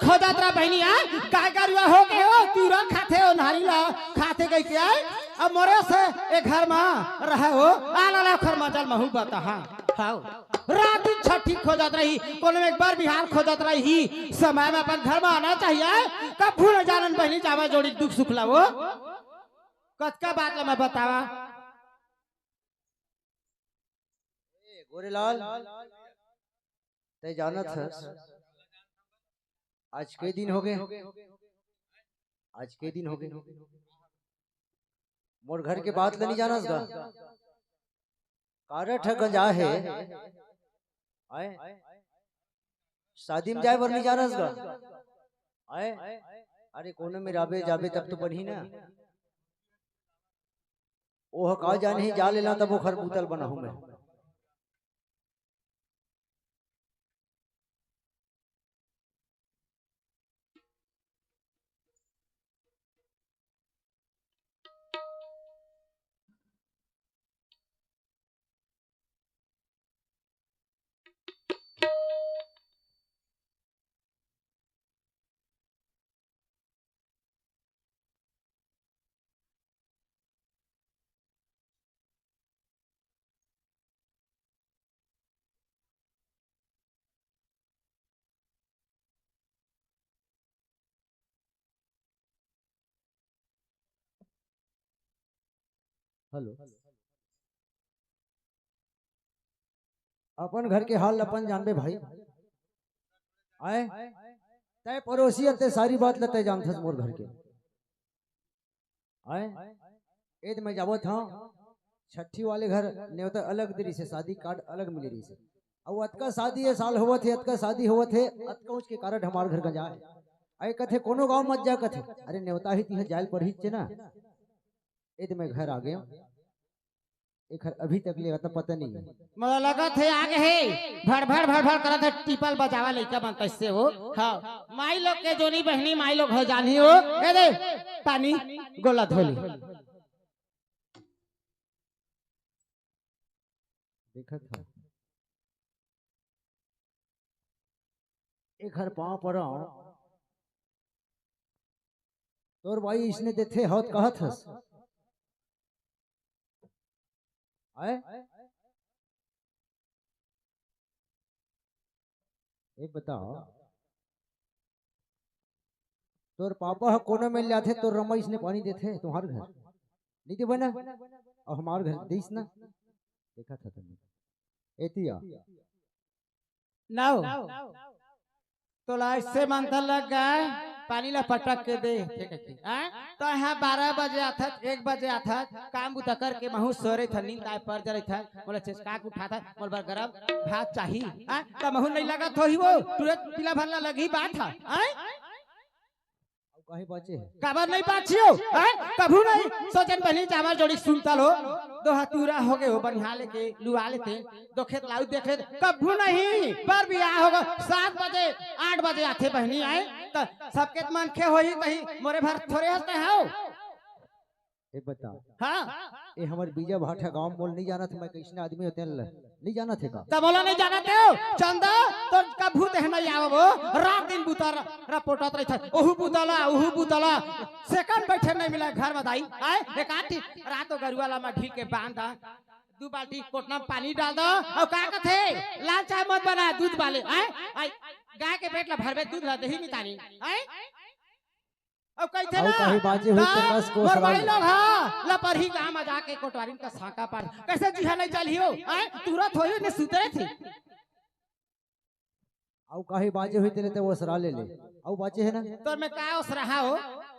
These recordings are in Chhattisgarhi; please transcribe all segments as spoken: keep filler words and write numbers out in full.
हो जात रहा बहिनी, आय, गाय गरुवा हो के हो, तूरा खाथे हो, नारी ला खाथे कहिके, आय, अब मोरे से ए घर मा रहे हो, आला ला ओखर मजा ल महू बताहा। हाव। रात दिन छठी खोजत रही, कोनो एक बार बिहान खोजत रही, समय में अपन घर में आना चाहिए। कभू न जानन बहिनी जावा जोड़ी दुख सुख ला वो। कतका बात ला मैं बतावा। ए, गोरेलाल, तै जानत हस, आज के दिन हो गए, आज के दिन हो गए, मोर घर के बात ल नहीं जानस गा। कारड ह गंजा हे। आय, शादी में जाए बर नहीं जानस गा। आय, अरे कोनो में राबे जाबे तब तो बनही ना। ओह का जानही, जा लेला तब ओखर बूता ल बनाहूं मैं। हेलो। अपन घर के हाल अपन जानबे भाई। आय, तय पड़ोसी अते सारी बात ल तय जानथस मोर घर के। आय, एद मैं जावत हंव, छट्ठी वाले घर नेवता अलग दे रहिसे, शादी कार्ड अलग मिले रहिसे। अउ अतका शादी ए साल होवत हे, अतका शादी होवत हे, अतका ऊंच के कारड हमार घर गंजा हे। आय कथे, "कोनो गांव मत जा," कथे। अरे नेवता ही तिहा जायल परहिच ना। एद मैं घर आ गेंव। एखर अभी तक ले अतना पता नहीं हे। मोला लगत हे आगे हे, भड़ भड़ भड़ भड़ करत हे, टीपल बजावा लइका मन तइसे हो। हाँ, माई लोग के जोनी बहिनी माई लोग हो जानही हो। ए दे, पानी गोला धोली। देखत हव। एखर पांव परंव। तोर बाई इसने देथे हव त कहत हस। आय? ए बताव, तोर पापा ह कोनो मेर ले आथे, तोर रमा इसने पानी देथे, तुम्हार घर नइ देबे ना, अउ हमार घर देइस ना, देखत हव तुमन। एती आ। नव। तोला अइसे मंथन लग गा, पानी ला पटक के दे। ठीक है, ठीक। हाँ? तो यहाँ बारह बजे आथस, एक बजे आथस, काम बुता करके महू सोरे थन, नींद आय पर जरे थन, मोला चेचका के उठाथस, मोला बर गरम भात चाही। हाँ? तो महू नहीं लगत होही वो, तुरंत पीला भरना लगी बात है। हाँ? अउ काहे बाचे हे? काबर नहीं बाचियो? हैं? कभू नहीं सोचेन बहिनी जावर जोड़ी सुनता लो। दो हतूरा हो गए हो, बनिहा लेके लुआ लेते, दो खेत लाऊ देखे, कभू नहीं। पर बियाह होगा, सात बजे, आठ बजे आथे बहिनी आय, त सबके त मनखे होही, कहीं मोरे भर थोरे हंसते हो। ए बता। हाँ। ए हमर बीजा भाठा गांव मोल नहीं जानत, मैं कइसने आदमी होते हैं ल-, नहीं जानत हे का? त मोला नहीं जानत हे हो? चंदा, तो कभू देह नहीं आवो, रात दिन बुता र-, रपोटत रहिथे। ओहू बुता ला, ओहू बुता ला। सेकंड बैठे नहीं मिला घर में दाई। आय, एक आठ रात तो गरुआ ला मैं ढील के बांध दा। दू बाल्टी कोटना में पानी डाल दो। अउ का कथे? लाल चाय मत बना, दूध वाले। आय, आय, गाय के पेट ला भरबे, दूध ला देही मितानी। आय? अउ कहिथे अउ ना, कहीं बाजे हुई तो ता बस को मोर सवाल। माई लोग हा, लपरही गांव में जाके कोटवारिन का साका पार। कैसे जिहा नहीं चलही हो? आय, तुरंत होई ने सुतरे थे। अउ कहीं बाजे हुई तेरे ते वो सरा ले ले। अउ बाजे है ना? तो मैं का ओसरा हा हो?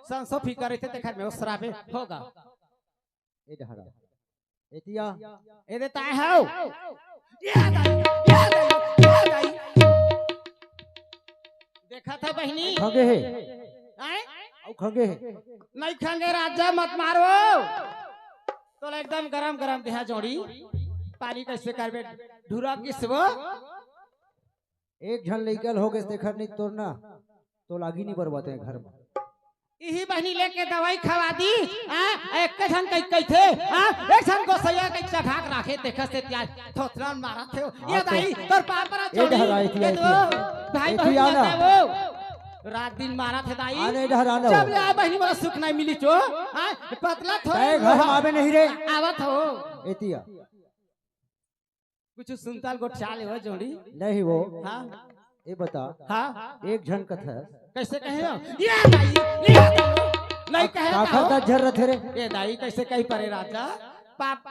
संसो फिकर रहिथे तेखर में ओसरा पे होगा। ए डहरा। एतिया। ए दे ताय हव। ये दाई, ये दाई, ये दाई। देखत हे बहिनी? खंगे हे। आय? अउ खंगे हे। नहीं खंगे राजा मत मारो। तोला एकदम गरम गरम देहा जोड़ी। पानी कैसे करबे? ढुरा किस वो? एक झन लइका ल हो गेस तेखर नहीं तोर ना, तो लागी नहीं बरबाते घर में। इही बहिनी लेके दवाई खवा दी, हाँ? एक झन कहि, कहिथे, हाँ? एक झन गोसैया के चढ़ा के राखे, देखत हे त्यार, थोथरा मारत हे। ये हाँ, तो दाई, तोर पापरा ए चोरी, डहरा, एती ये आ, दो, एती आ। भाई एती बहिनी आ ना। आते वो। रात दिन मारत हे दाई। अरे डहरा लो। जब ले आए बहिनी मोला सुख नहीं मिली चो। हाँ, पतला थोड़े तय घर में आवे नहीं रे। आवत हो। एतिया। कुछ सुनता गोठिया ले हो जोड़ी। नहीं वो। हाँ। ये बता। हाँ। एक झन कथा। कैसे कहे हो? ये दाई, ये दाई। नहीं कहे का हो? करता झर रथे रे। ये दाई कैसे कही परे राजा? पाप,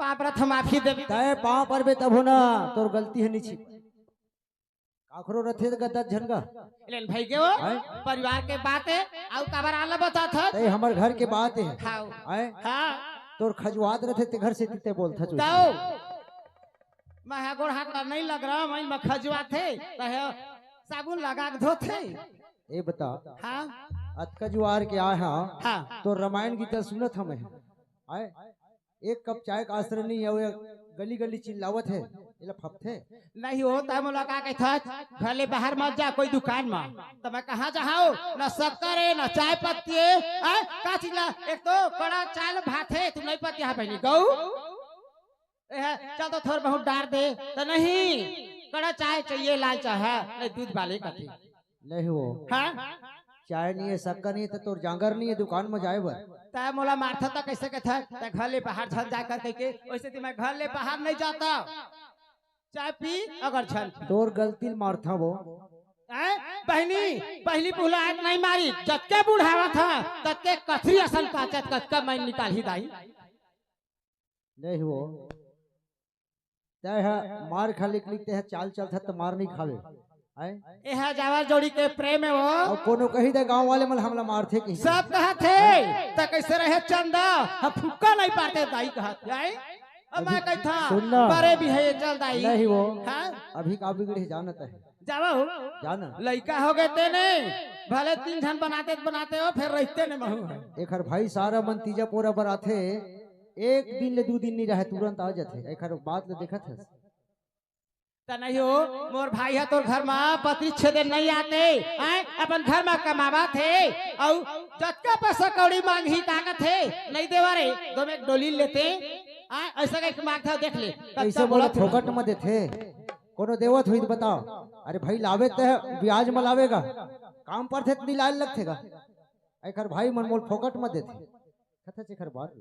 पाप रथ माफी देवी। तय पाँव परबे तभो ना, तोर गलती हे निची। काखरो रथे त गद्दा झन का। लेन भाई के वो हैं? परिवार के बात हे, आउ काबर आला बतात हस? तय हमर घर के बात हे। खाओ। हैं? हाँ। तोर खजुआत रथे ते घर से तिते बोलथा चुप। ताओ। मैं हा गोड़ हाथ ला नहीं लग रहा, मैं मैं खजुआत हे, तहे साबुन लगा के धोथे। ए बता। हाँ। अतका जुआर के आए हाँ। हाँ। तोर रामायण गीता सुनत हमें। आए? एक कप चाय का आश्रय नहीं हे, वो गली गली चिल्लावत हे, एला फपथे। नहीं हो, तय मोला का कहथस, घर ले बाहर मत जा कोई दुकान में। तो मैं कहाँ जाहूँ? ना शक्कर हे, ना चाय पत्ती हे, हैं? का चीज ला? एक तो कड़ा चाय ल भात हे, तू नहीं पत्ती हे बहिनी, गऊ? ए है, चल तो थोर बहुत डार दे, तो नहीं, कड़ा चाय चाहिए, लाल चाय हे, नहीं दूध वाले कथे। नहीं हो। हाँ? चाय नहीं हे, शक्कर नहीं हे, तो तोर जांगर नहीं हे दुकान में जाए बर। तय मोला मारथा त कैसे कहथा, तय घर ले बाहर झन जा कर कह के, वैसे तो मैं घर ले बाहर नहीं जाता। चाय पी अगर झन पी। तोर गलती ल मारथा वो। हैं? बहिनी, पहली बुलाहट नहीं मारी, जतके बुढ़ावत हे, ततके कथरी असन पाचत, कतका मैं निकालही दाई। नहीं हो। तय ह मार खा ले, निकली तय ह चाल चलत ह त मार नहीं खावे। हैं? ए ह जावर जोड़ी के प्रेम हे वो। अउ कोनो कही दे गांव वाले मन हमला मारथे कही। सब कहत हे, त कैसे रहे चंदा? हम फुक्का नहीं पाते दाई कहत हे। अब मैं कहथा, सुन ना। बरे भी हे चल दाई। नहीं वो। हाँ? अभी का बिगड़े हे जानत हे। जावा हो। जाना। लइका हो गए तेने, भले तीन झन बनाते त बनाते हो, फिर रहते ने महू हे। एखर भाई सारा मन तीजा पोरा बर आथे, एक दिन ले दू दिन नहीं रहे, तुरंत आ जाथे। एखर बात ले देखत हस। त नहीं हो, मोर भाई हे तोर घर मा पतरी छेदे नहीं आते, हैं? अपन घर मा कमावत हे, अउ जतका पैसा कौड़ी मांगही ताकत हे, नहीं देवा रे, दो में एक डोली लेते, हैं? ऐसा कहीं मांगता देख ले, कइसे कत्ता बोला बोला तू। फोकट में देथे, कोनो देवत होही त बताओ। अरे भाई लावे त ब्याज में लावेगा, काम परथे त नहीं लाए लगथे गा। एखर भाई मन मोल फोकट में देथे, कथा एखर बात।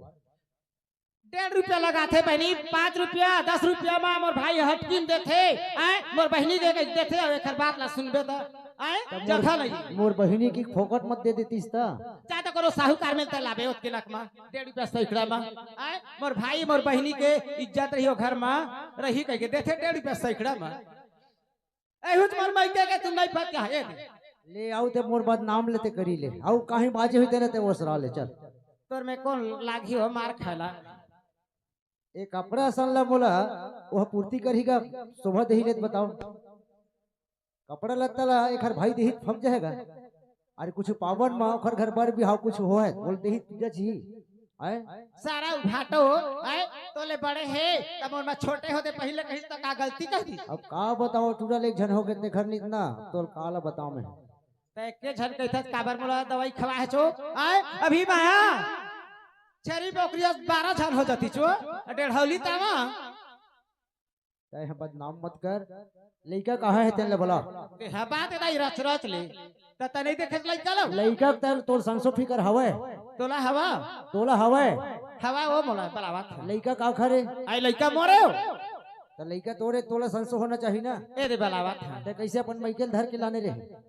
डेढ़ रुपया लगाथे बहिनी, पाँच रुपया, दस रुपया मा मोर भाई हटकिन देथे, आय, मोर बहिनी के देथे, अउ एखर बात ला सुनबे त, आय, त मोर, जगह नहीं। मोर बहिनी की फोकट मत दे देतीस त। जा त कोनो साहूकार में त लाबे ओतके लक मा, डेढ़ रुपया सैकड़ा मा, आय, मोर भाई, मोर बहिनी के इज्जत रही ओ घर मा, रही कह के देथे डेढ़ रुपया सैकड़ा मा। एहू त मोर मइके के तू नहीं पत्या हे। ले आऊ ते मोर बदनाम लेते करी ले। आऊ काहीं बाजे होई तेने ते ओसरा ले, चल। तोर में कौन लागी हो मार खाला? ए कपड़ा असन ला मोला, ओह पूर्ति करही गा, शोभा देही ले त बताओ। कपड़ा लत्ता ला एखर भाई देही त फम जाएगा। अरे कुछ पावन मा ओखर घर बर बिहाव कुछ होहे, बोल देही त पूजा जी। आय? सारा उभाटो, आय? तोले बड़े हे, तब मोर मा छोटे होते पहिले कहिस त का गलती कर दी? अब का बताओ, टूरा ले एक झन हो गए ते घर नितना, तोल काला बताओ मैं। ते के झन कहिथस काबर मोला दवाई खवा हे चो? आय? अभी माया, छेरी बोकरी अस बारह झन हो जाती चो, डेढ़ौली तावा। तय ह बदनाम मत कर। लइका कहाँ हे तेन ले बोला। ते ह बात दाई रच रच ले। त तने देखे लइका लो। लइका त तोर संसो फिकर हवय। तोला हवा। तोला हवय। हवा ओ मोला बलावत हे। लइका का खरे? आई लइका मोरे हो। त लइका तोरे तोला संसो होना चाहिए ना। ए दे बलावत हे। ते कैसे अपन मइके ल धर के लाने रहे?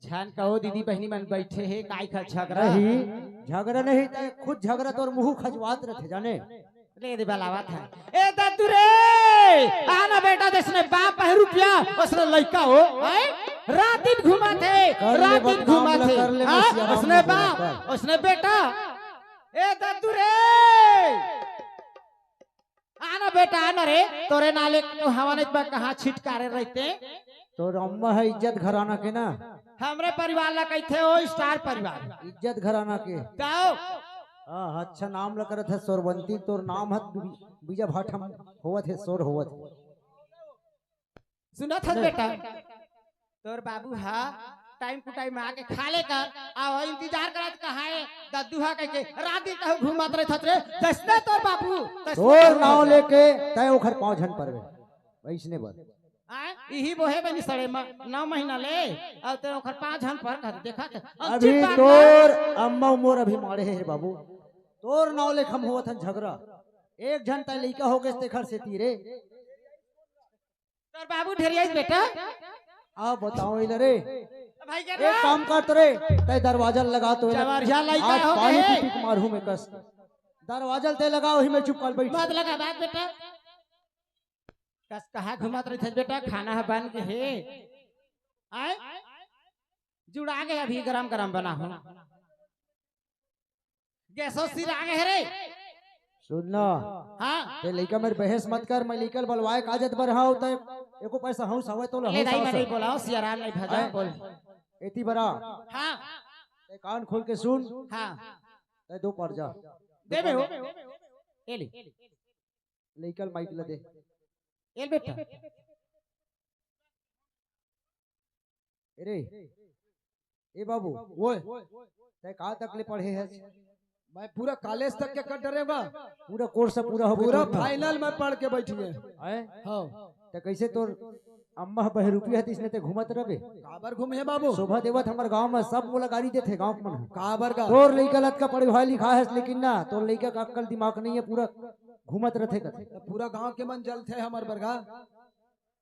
झन कहो दीदी बहिनी मन बैठे हे, काय का झगड़ा? नहीं, झगड़ा नहीं, ते खुद झगड़ा तोर मुंह खजवात रथे, जाने? ले दे बलावत हे। ए दद्दू रे, आना बेटा, जैसने बाप हे रुपया, ओसने लइका हो, हैं? रात दिन घूमत हे, कर ले रात दिन बदनाम घूमत ला, हे। कर ले हाँ? मसिया राम ओसने ला बाप, कर। ओसने बेटा। ए दद्दू रे, आना बेटा, आना रे, तोरे नाले तो हवा नहीं बा, कहाँ छिटकारे रहते? तोर अम्मा हे इज्जत घराना के ना। हमरे परिवार ला कहिथे ओ स्टार परिवार। इज्जत घराना के। जाओ। हाँ, अच्छा नाम ला करत हे सोरवंती, तोर नाम हे बी-, बीजा भाठम होवत हे, सोर होवत हे। सुनत हस नहीं। बेटा? तोर बाबू हा टाइम टू टाइम आके खा ले कर, आओ इंतजार करत कहाँ हे दद्दू हा कह के, रात दिन कहूँ घूमत रहत रे, जैसने तोर बाबू, तैसने तोर नाव लेके तय ओखर पाँव झन परबे, वैसने बर। आय? इही बोहे बनी सड़े म-, नौ महीना ले, अउ ते ओखर पाँच झन पर कह देखा थे। अब अभी चुप बात तोर ना। अम्मा मोर अभी मारे हे रे बाबू, तोर नाव ले हम होवत हन झगड़ा। एक झन तय लइका हो गेस तेखर सेती रे। तोर बाबू ढेरियाइस बेटा। आ बताओ इला रे। भाई के एक ना। काम कर तो रे, तय दरवाजा लगा तो इला। जबरिया लइका आज हो पानी गए। पी पी के मारहूं मैं कस। दरवाजा तय लगाओ ही मैं चुप कर बैठ। मत लगा बात बेटा। कस कहा घुमत रहिथे बेटा, खाना ह बन के हे। आय? जुड़ा गे अभी गरम गरम बना हो। गैसो सिरा गे हे रे। सुन ना। हाँ। ते लइका मेर बहस मत कर, मैं लइका ल बलवाए का जत बर हंव, ते एको पैसा हंव सावे तो ले ले दाई, साव मैं से। नहीं बोलाओ, सियाराम नहीं भजा, हैं? बोल। एती बरा। हाँ। ते कान खोल के सुन। हाँ। ते दो पर जा। देबे हो। ए ले। लइका ल माइक ल दे। ए ले बेटा। अरे, ए बाबू, ओए। तय का तक ले पढ़े हस? मैं पूरा कॉलेज तक के कर डरे बा। पूरा कोर्स पूरा हो गया पूरा तोर? फाइनल में पढ़ के बैठ गए। हैं? हाँ। त कैसे तोर अम्मा बहरूपी हतिस ने ते घूमत रहे? काबर घूमे हे बाबू? शोभा देवत हमर गांव में सब मोला गारी देथे गांव के मन। काबर का? तोर लइका लतका पढ़े लिखा है लेकिन ना, तोर लइका का अक्कल दिमाग नहीं है, पूरा घूमत रहथे कथे। त पूरा गांव के मन जलथे हमर बरगा।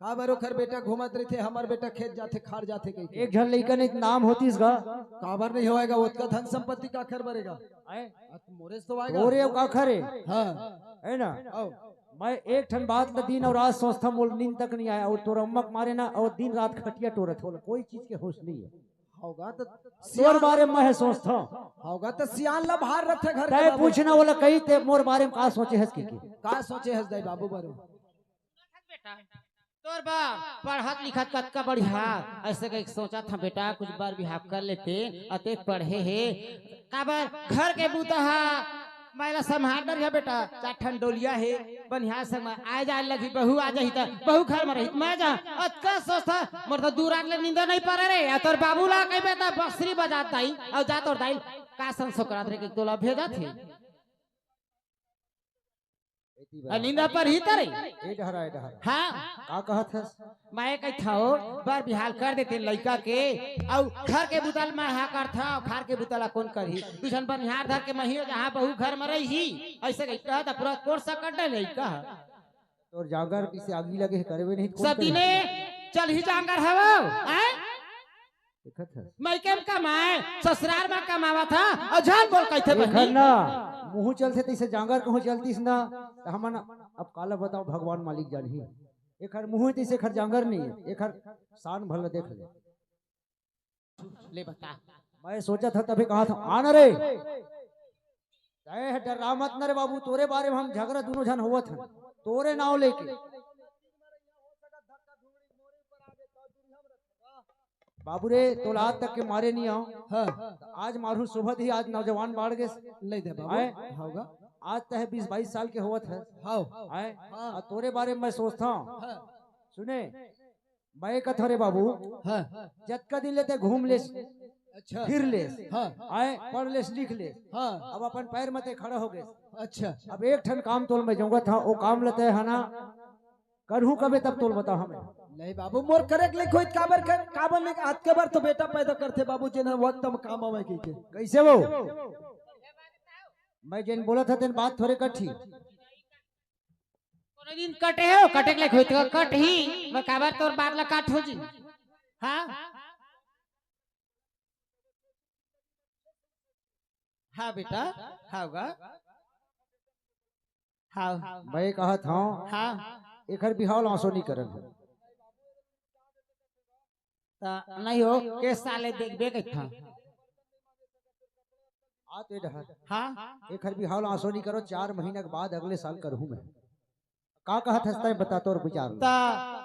काबर ओखर बेटा घूमत रहिथे, हमर बेटा खेत जाथे, खार जाथे कहिके। एक झन लइका नहीं नाम होतिस गा। काबर नहीं होएगा, ओतका धन संपत्ति काखर बरेगा? आए? आ, त मोरे से तो आएगा। तोरे अउ काखर हे? हाँ। है ना? आओ। मैं एक ठन बात ल दिन अउ रात सोचथंव, मोल नींद तक नहीं आए, अउ तोर अम्मा के मारे ना, अउ दिन रात खटिया टोरत होल, कोई चीज के होश नहीं है। होगा त तोर सियान बारे में मैं सोचथंव। होगा त सियान ला भार रथे घर के तय बाबू। पूछना वाला कही ते मोर बारे में का सोचे हस के, के? का सोचे हस दाई बाबू बारे में? बेटा, तोर बा पढ़त लिखत कतका बढ़िया, ऐसे कहि सोचत हंव बेटा, कुछ बर बिहाव कर लेते, अतेक पढ़े हे, काबर घर के बूता हा, मैं ला संभाल डरिहा बेटा, चार ठन डोलिया हे, बनिहार संग में आए जाए लगही, बहू आ जाही त, बहू घर में रही त मैं जा, अतका सोचत हंव, मोर तो दू रात ले नींद नहीं परे रे, या तोर बाबू ला कहिबे त बंसरी बजात दाई, अउ जा तोर दाई, का संग सोकरात रे के तोला भेजत हे। एती आ, बरा। नींदा पर ही तरे। ए डहरा, ए डहरा। हाँ। का कहत हस? मैं कहिथंव, बर बिहाव कर देते लइका के, अउ घर के बुता ल मैं हा करथंव, खार के बुता ला कोन करही? दू झन बनिहार धर के मही जहाँ बहू घर में रही, ऐसे कहि कहत पूरा कोर्स कर डरे लइका। तोर जांगर किसे आगी लगे हे, करबे नहीं, कोन सब करे? दिने चल ही जांगर हवो, हैं? देखत हस? मइके में कमाए, ससुरार में कमावत हा, अउ झन बोल कहिथे एखर बहिनी। ना, मुंह चलथे तइसे जांगर कहूं चलतिस ना, त हमन अब काला बताओ भगवान मालिक जानही। एखर मुंह तइसे एखर जांगर नहीं, एखर शान भला देख ले। ले बता। मैं सोचत हंव तभे कहत हंव, आ न रे। तय ह डर्रा मत न रे बाबू, तोरे बारे में हम झगरा दूनों झन होवत हन, तोरे नाव लेके। बाबू रे, तोला आज तक के मारे नहीं आंव। हाँ। त आज मारहूं, शोभा दिही, आज नौजवान बाढ़ गे। ले दे बाबू। आए? होगा। आज तय बीस बाईस साल के होवत हे। हाँ। आए? हाँ। अउ तोरे बारे में मैं सोचथंव। हाँ। सुने, मैं कथंव रे बाबू, हाँ। जतका दिन ले तय घूम लेस, अच्छा। फिर लेस, हाँ। आए, पढ़ लेस, लिख लेस, हाँ। अब अपन पैर में तय खड़ा हो गेस। अच्छा। अब एक ठन काम तोल मैं जोंगत हंव, ओ काम ल तय ह ना करहूं कबे तब तोल बता हमें। नहीं बाबू, मोर करे के ले कोई काबर कर, काबर नहीं, आज के बार तो बेटा पैदा करथे बाबू, जेन वक्त में काम आवे कहिके। कैसे वो? मैं जेन बोलत हंव तेन बात थोरे कटही। कोनो दिन कटे हो, कटे के ले कोई तो कटही, मैं काबर तोर बात ला काट हो जी। हाँ? हाँ बेटा, हाँ गा। हाँ। मैं कहत हंव, हाँ। एखर बिहाव ल आंसू नहीं करन। त नहीं हो, के साले देखबे कहिथंव। आ तो ए डहर। हाँ। एखर बिहाव ल आंसू नहीं करो, चार महीना के बाद अगले साल करहूं मैं। का कहत हस तय बता तोर विचार ल। त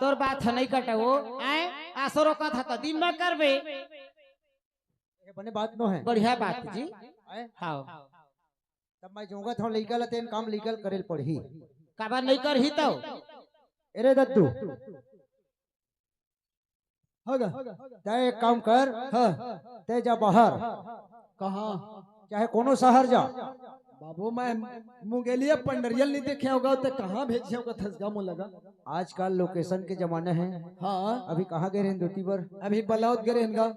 तोर बात ह नहीं कटे वो, आए? आंसू रोकत ह त दिन में करबे। ये बने बात नो हे। बढ़िया बात जी। आए? हाँ। तब मैं जोंगत हंव लइका ल तेन काम लइका ल करे ल पड़ही। काबर नहीं करही तो? अरे दद्दू। होगा। तय एक काम कर। हाँ। तय जा बाहर। कहाँ? चाहे कोनो शहर जा। बाबू, मैं मुंगेलिया पंडरियल नहीं देखे होगा, तो कहाँ भेजे होगा थसगा मोला गा? आजकल लोकेशन के जमाना है। हाँ। अभी कहाँ गए रहेन धोती बर? अभी बलौद गए रहेन गा।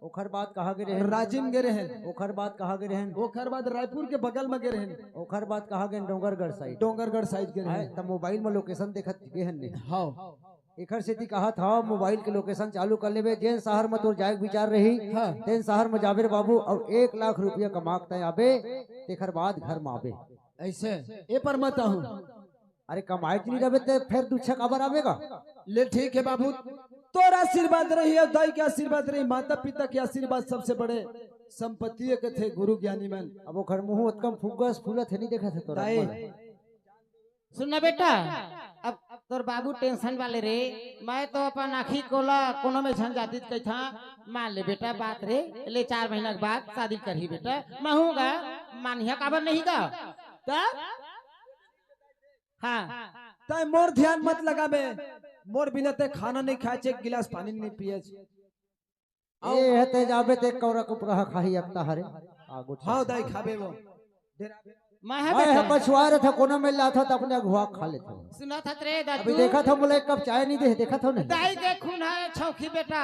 ओखर बाद कहाँ गए रहेन? राजिम गए रहेन। ओखर बाद कहाँ गए रहेन? ओखर बाद रायपुर के बगल में गए रहेन। ओखर बाद कहाँ गए? डोंगरगढ़ साइड। डोंगरगढ़ साइड गए रहेन। तब मोबाइल में लोकेशन देखत गए हन ने। हाँ। एखर सेती कहा था, मोबाइल के लोकेशन चालू कर लेबे, जेन शहर में तोर जाए के विचार रही, हाँ। तेन शहर में जाबे रे बाबू, और एक लाख रुपया कमा के तैं आबे, तेखर बाद घर में आबे। ऐसे? ए पर मत आहूं। अरे, कमाए के नहीं रहबे, ते फिर दू छक अबर आबेगा। ले, ठीक है बाबू, तोर आशीर्वाद रही और दाई के आशीर्वाद रही, माता पिता के आशीर्वाद सबसे बड़े संपत्ति के थे गुरु ज्ञानी मन। अब ओखर मुंह ओतकम फुग्गस फूलत है, नहीं देखा था तोरा दाई। मन। सुन ना बेटा, अब तोर बाबू टेंशन वाले रे, मैं तो अपन आँखी कोला कोनो में झन जातिस कहिथा। मान ले बेटा बात रे, ले चार महीना के बाद शादी करही बेटा। महूँ गा, मानिहा काबर नहीं गा? तब? हाँ। तैं मोर ध्यान मत लगाबे, मोर बिना तैं खाना नहीं खाए, एक गिलास पानी नहीं पिए। ए, हे ते जाबे ते कौरा कुपरा खाही एकता हरे। आगू हाँ, दाई खाबे वो। मैं मैं बेटा। पछुआ रहे थे, कोनो मिल जाता तो अपने अगुआ खा लेते। सुना था रे अभी दादू। देखा था, मोला एक कप चाय नहीं दे, देखा था नहीं। दाई के खून है छौखी बेटा,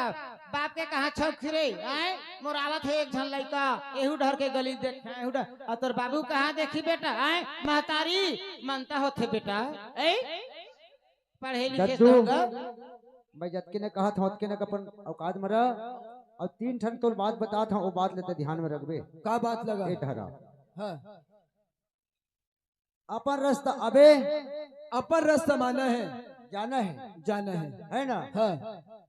बाप के कहाँ छौखी रे? आए, मोर आवत है एक झन लइका, एहू डहर के गली देख, एहू डहर। और तोर बाबू कहाँ देखी बेटा? आए, महतारी मनता होथे बेटा। ए, पढ़े लिखे दद्दू, तो होगा। मैं जतके ने कहा था, ओतके ने अपन औकात में रह। और तीन ठन तोर बात बता था, वो बात लेते ध्यान में रखबे। का बात लगा? ए ठहरा। हाँ। अपन रास्ता अबे। अपन रास्ता माना है। जाना है। जाना है। है ना? हाँ।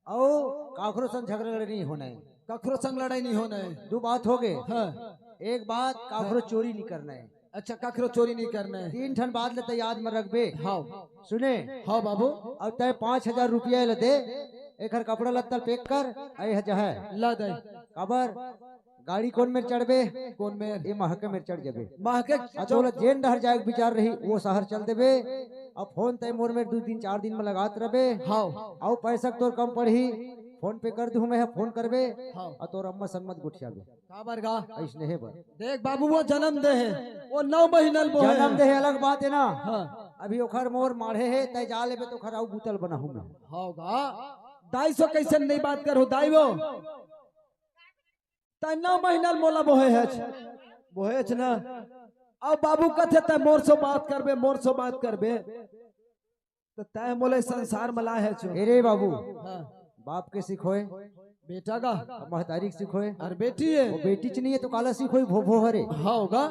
और काखरो संग झगड़ा लड़ाई नहीं होना है। काखरो संग लड़ाई नहीं होना है। दो बात हो गए। हाँ। एक बात, काखरो हाँ। चोरी नहीं करना है। अच्छा, काखरो चोरी नहीं करना है। तीन ठन बात लेते याद में रखबे। हाँ। सुने? हाँ बाबू। अब तय पाँच हजार रुपया ले दे, एकर कपड़ा लत्ता पैक कर, आई है जहे। ला दे। काबर? गाड़ी कौन मेर चढ़बे? कौन मेर? ये महके मेर चढ़ जाबे। महके आ चौक तोला जेन डहर जाए के विचार रही, वो शहर चल देबे। अब फोन तय मोर मेर दू दिन, चार दिन में लगात रहबे। हाँ। आओ पैसा तोर कम पड़ही, फोन पे कर दूं मैं, फोन करबे। हाँ। और तोर अम्मा सन मत गोठियाबे। काबर गा? ऐसने है बस। देख बाबू, वो जन्म दे है, वो नौ महीना ले बोहे जन्म है। दे है, अलग बात है ना। हाँ। अभी ओखर मोर माढ़े है, तय जा लेबे तो ओखर आऊ बूतल बनाहूं मैं। हाँ गा। दाई सो कैसे नहीं बात करो दाई वो? तय नौ महीना ले मोला बोहे हच। बोहे हच ना। अब बाबू कथे तय मोर सो बात करबे, मोर सो बात करबे। तो तय मोले संसार में लाए हच। ए रे बाबू, हाँ। बाप के सिखोए। बेटा का? अब महतारी के सिखोए। अरे बेटी है। वो बेटी च नहीं है तो काला सिखोए, भो भो हरे। हाँ होगा।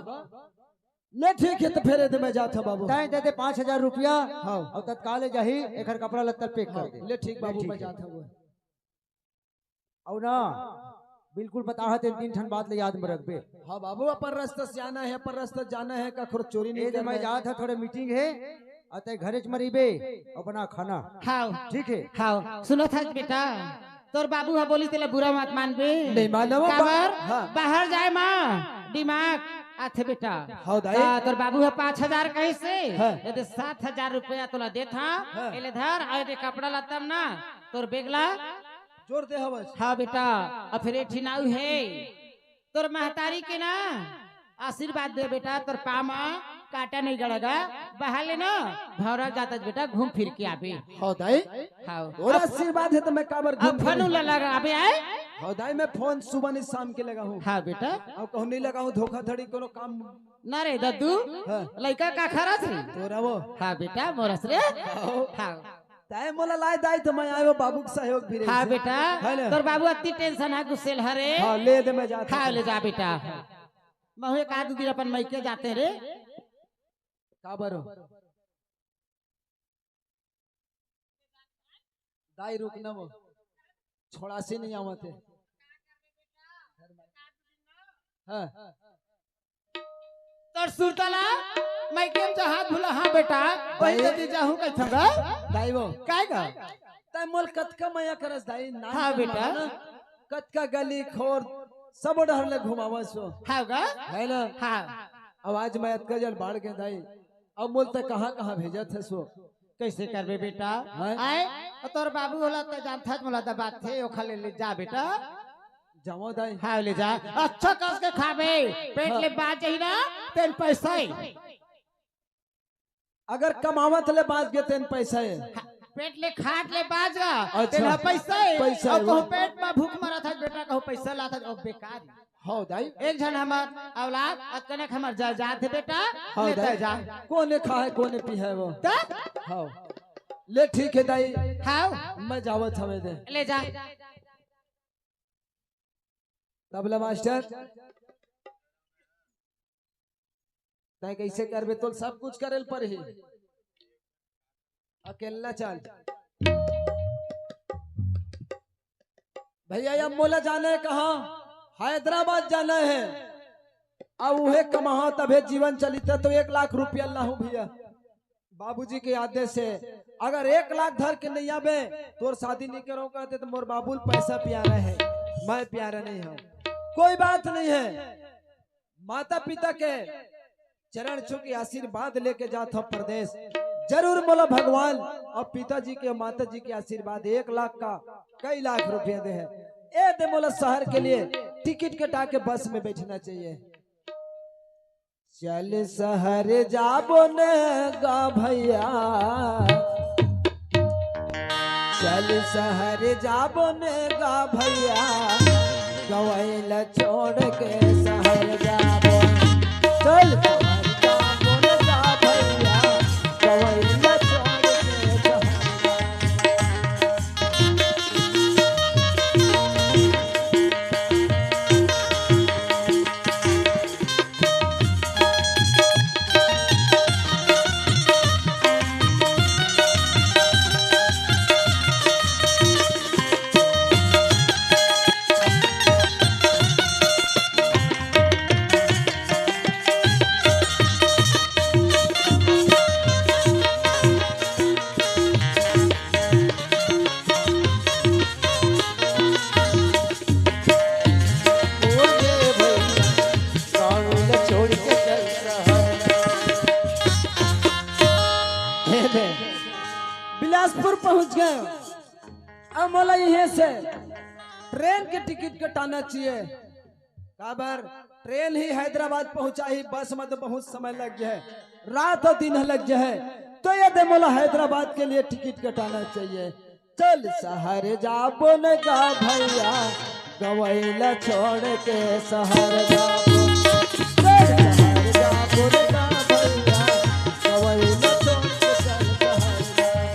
ले ठीक है, तो फेरे दे मैं जाता बाबू। तय दे दे पाँच हजार रुपया। हाँ। और तत्काल जाही, एकर कपड़ा लत्ता पैक कर हाँ, दे। ले ठीक बाबू, ठीक मैं है। जाता हूँ। अउ ना, बिल्कुल बताहा तेन तीन ठन बात ले याद में रखबे। हाँ बाबू, अपन रास्ता से आना है, अपन रास्ता जाना है, कखरो चोरी नहीं ए, करना मैं है। जात हा, थोड़े मीटिंग है, अउ तय घरे च मरीबे, अपना खाना। हाँ। ठीक है। हाँ, सुनो था बेटा, तोर बाबू हा बोली तेला बुरा मत मानबे। नहीं मानव बा-, काबर? हाँ। बाहर जाए माँ, दिमाग आथे बेटा। हाँ दाई। ता तोर बाबू हा पाँच हजार कहिसे, हाँ। यदि सात हजार रुपया तोला देत हा, हाँ। एले धर, अउ यदि कपड़ा लत्ता म ना, तोर बेगला जोर दे हवस। हाँ बेटा, अब फिर एक ठिन आऊ है। तोर महतारी के ना आशीर्वाद दे बेटा, तोर पाँव म कांटा नहीं गड़ेगा। बहाले ना भौरा जाता बेटा, घूम फिर के आबे। हाँ दाई। हाँ। तोर आशीर्वाद है तो मैं काबर घूम अब फनु फिर ला लगा अबे आए। हाँ दाई, मैं फोन सुबह नहीं शाम के लगा हूँ। हाँ बेटा। अब कहूँ नहीं लगा हूँ धोखाधड़ी कोनो काम। ना रे दद्दू, हाँ। लइका का खरस है? तोरा वो। हाँ बेटा, मोरस रे। हाँ। हाँ। तय मोला लाए दाई तो मैं आयो बाबू के सहयोग भी रही हाँ से। बेटा, है ना? तोर बाबू अति टेंशन है, गुस्सेल हरे। हाँ, ले दे मैं जाता हाँ, हूँ। ले जा बेटा। महू एक आध दिन अपन मइके जाते रे। काबर हो? दाई रुक ना वो। छोड़ासी नहीं आवत है। हाँ। तोर सुरता ला, मइके म जहाँ भूला, हाँ बेटा, वही दाई। जदी जाहूँ कहिथंव गा। दाई वो। काय गा? तय मोल कतका मया करस दाई, नाम हाँ के बेटा। मानो ना। कतका गली खोर, सबो डहर ले घुमावस वो। हाँ गा? है ना? हाँ। अब आज मैं अतका जल बाढ़ के दाई, अब मोल तय कहाँ कहाँ भेजत हस वो? कैसे करबे बेटा? हाँ? आए, तोर बाबू होला त जानथस मोला दबाथे, ओखर ले, ले जा बेटा। जावो दाई। हाँ, ले जा। अच्छा कस के खाबे, पेट हाँ। ले बाज जाही ना, तेन पैसा हे। अगर कमावत ले बाज गे तेन पैसा हे। हाँ, पेट ले खात ले बाज गा, अच्छा। तेन ह पैसा हे। पैसा अउ हे, कहूँ वाह। पेट में भूख मरत हे बेटा, कहूँ पैसा लात हे, अउ बेकार हे। हव दाई। एक झन हमर औलाद, अतकने हमर जायदाद हे बेटा, हव लेता दाई। जा। कोने खाहे, कोने पीहे वो। त? हव। ले ठीक हे दाई। हव। मैं जावत हवे दे। ले जा। तबला मास्टर, तैं कइसे करबे? तोल सब कुछ करे ल परही, अकेल्ला चल। भइया, अब मोला जाना हे कहाँ? हैदराबाद जाना हे। अब उहे कमाहा तभे जीवन चलित हे, तो एक लाख रुपया लाहूँ भइया। बाबूजी के आदेश हे, अगर एक लाख धर के नइ आबे, तोर शादी नइ करँव कहते, त मोर बाबू ल पैसा प्यारा हे, मैं प्यारा नइ हँव। कोई बात नइ हे, माता पिता के चरण छू के आशीर्वाद लेके जात हँव परदेस। जरूर मोला भगवान अउ पिताजी के, माताजी के आशीर्वाद, एक लाख का कई लाख रुपया दे हे। ए दे मोला शहर के लिए टिकट कटा के बस में बैठना चाहिए। चल शहर जाबो ने गा भइया, चल शहर जाबो ने गा भइया, गवई ल छोड़ के शहर जाबो। चल शहर जाबो ने गा भइया, गवई ल छोड़ के शहर जाबो। हे बे, बिलासपुर पहुंच गए। अब मोला इहें से ट्रेन के टिकट कटाना चाहिए। काबर ट्रेन ही हैदराबाद पहुंचाही, बस में तो बहुत समय लग गया है, रात और दिन लग गया है। तो ये दे मोला हैदराबाद के लिए टिकट कटाना चाहिए। चल शहर जाबो न गा भैया, गवैला छोड़ के शहर जाबो। चल शहर जाबो न गा भैया, गवैला छोड़ के चल शहर जाबो।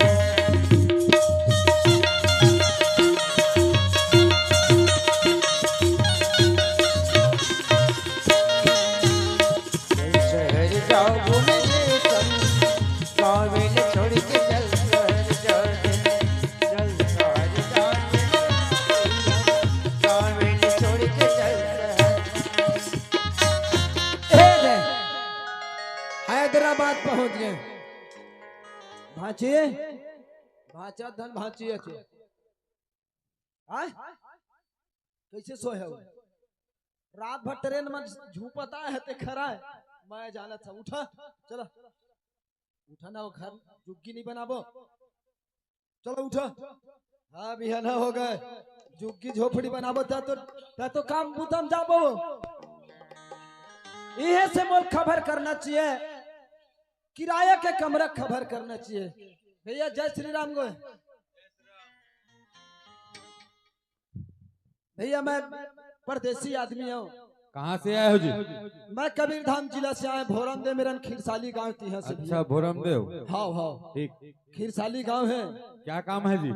शहर जाबो न रे संग, काबिल छोड़ के चल शहर जाबो। चल शहर जाबो न रे संग, काबिल छोड़ के चल शहर। ए रे, हैदराबाद पहुंच गए। भांची, भांचा धन भांची है तू। आय? कैसे सोए हो? रात भर ट्रेन में झूपता है ते खरा है। मैं जानत था, उठा, चला। उठा ना, वो घर जुग्गी नहीं बनाबो। चलो उठा। हाँ, बिहाना हो गए। जुग्गी झोपड़ी बनाबो, ता तो, ता तो काम बुता म जाबो। इहे से मोल खबर करना चाहिए। किराया के कमरा खबर करना चाहिए। भैया, जय श्री राम गो। भैया, मैं परदेसी आदमी हूँ। कहाँ से आए हो जी? मैं कबीरधाम जिला से आए, भोरमदेव मेरन खीरसाली गांव तिहा से अच्छा, भैया। भोरमदेव। हाँ, हाँ। ठीक। खीरसाली गांव है। क्या काम है जी?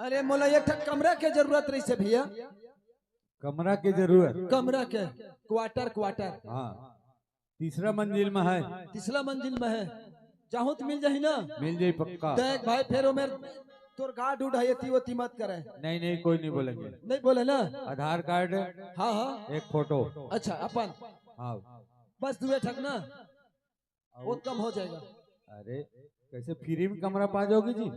अरे, मोला एक ठक कमरा के जरूरत रही से भैया। कमरा के जरूरत? कमरा के, क्वार्टर, क्वार्टर। हाँ। तीसरा मंजिल में है। तीसरा मंजिल में है। जाहूं त मिल जाही ना? मिल जाही पक्का। देख भाई, फेर ओमेर तोर गार्ड उड है, एती ओती मत करे। नहीं, नहीं, कोई नहीं बोलेंगे। नहीं बोले ना? आधार कार्ड, हाँ, हाँ। एक फोटो। अच्छा, अपन? हाँ। बस दुए ठक ना? और बहुत कम हो जाएगा। अरे, कैसे फ्री में कमरा पा जाओगे जी?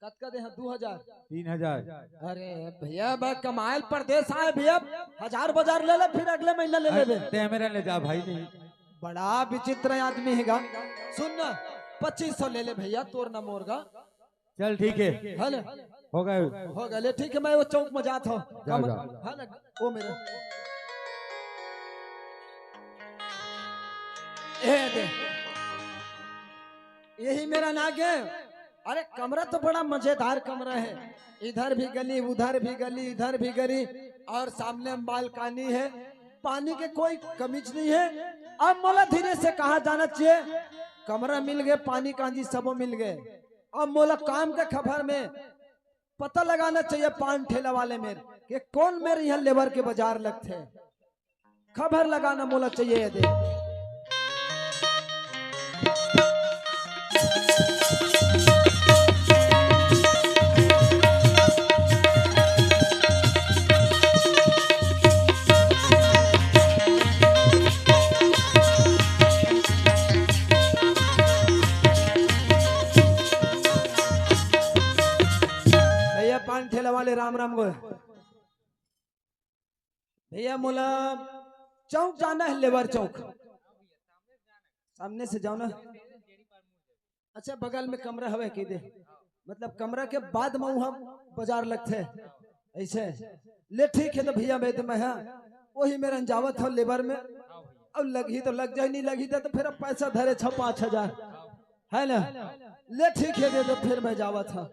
कतका दे हैं? दू हजार? तीन हजार। अरे भैया, मैं कमाए ल परदेस आए भैया, हजार बाजार ले ले, फिर अगले महीना ले लेबे। ते मेरा ले जा भाई, नहीं। बड़ा विचित्र आदमी है गा। सुन ना, पच्चीस सौ ले ले भैया, तोर ना मोर गा। चल ठीक है। है ना? हो गए। हो गए, ले ठीक है, मैं वो चौक में जात हूँ। जाओ, जाओ। है ना? वो मेरे ए दे, यही मेरा नाग है। अरे, कमरा तो बड़ा मजेदार कमरा है, इधर भी गली, उधर भी गली, इधर भी गली, और सामने बालकनी है। पानी के कोई कमीज नहीं है। अब मोला धीरे से कहा जाना चाहिए, कमरा मिल गए, पानी कांजी सबो मिल गए। अब मोला काम के खबर में पता लगाना चाहिए पान ठेला वाले में कि कौन मेरे यहाँ लेबर के बाजार लगथे। खबर लगाना मोला चाहिए ये दे। भैया पान ठेला वाले राम राम गो। भैया मोला चौक जाना है, लेबर चौक। सामने से जाओ ना। अच्छा, बगल में कमरा हवे के दे, मतलब कमरा के बाद में वहाँ बाजार लगथे ऐसे। ले ठीक है, तो भैया मैं तो मैं हाँ वही मेरा जावत हो लेबर में। अब लगही तो लग जाए, नहीं लगही तो फिर अब पैसा धरे छ पाँच हजार, है ना? ले ठीक है दे दो, फिर मैं जावत हूँ।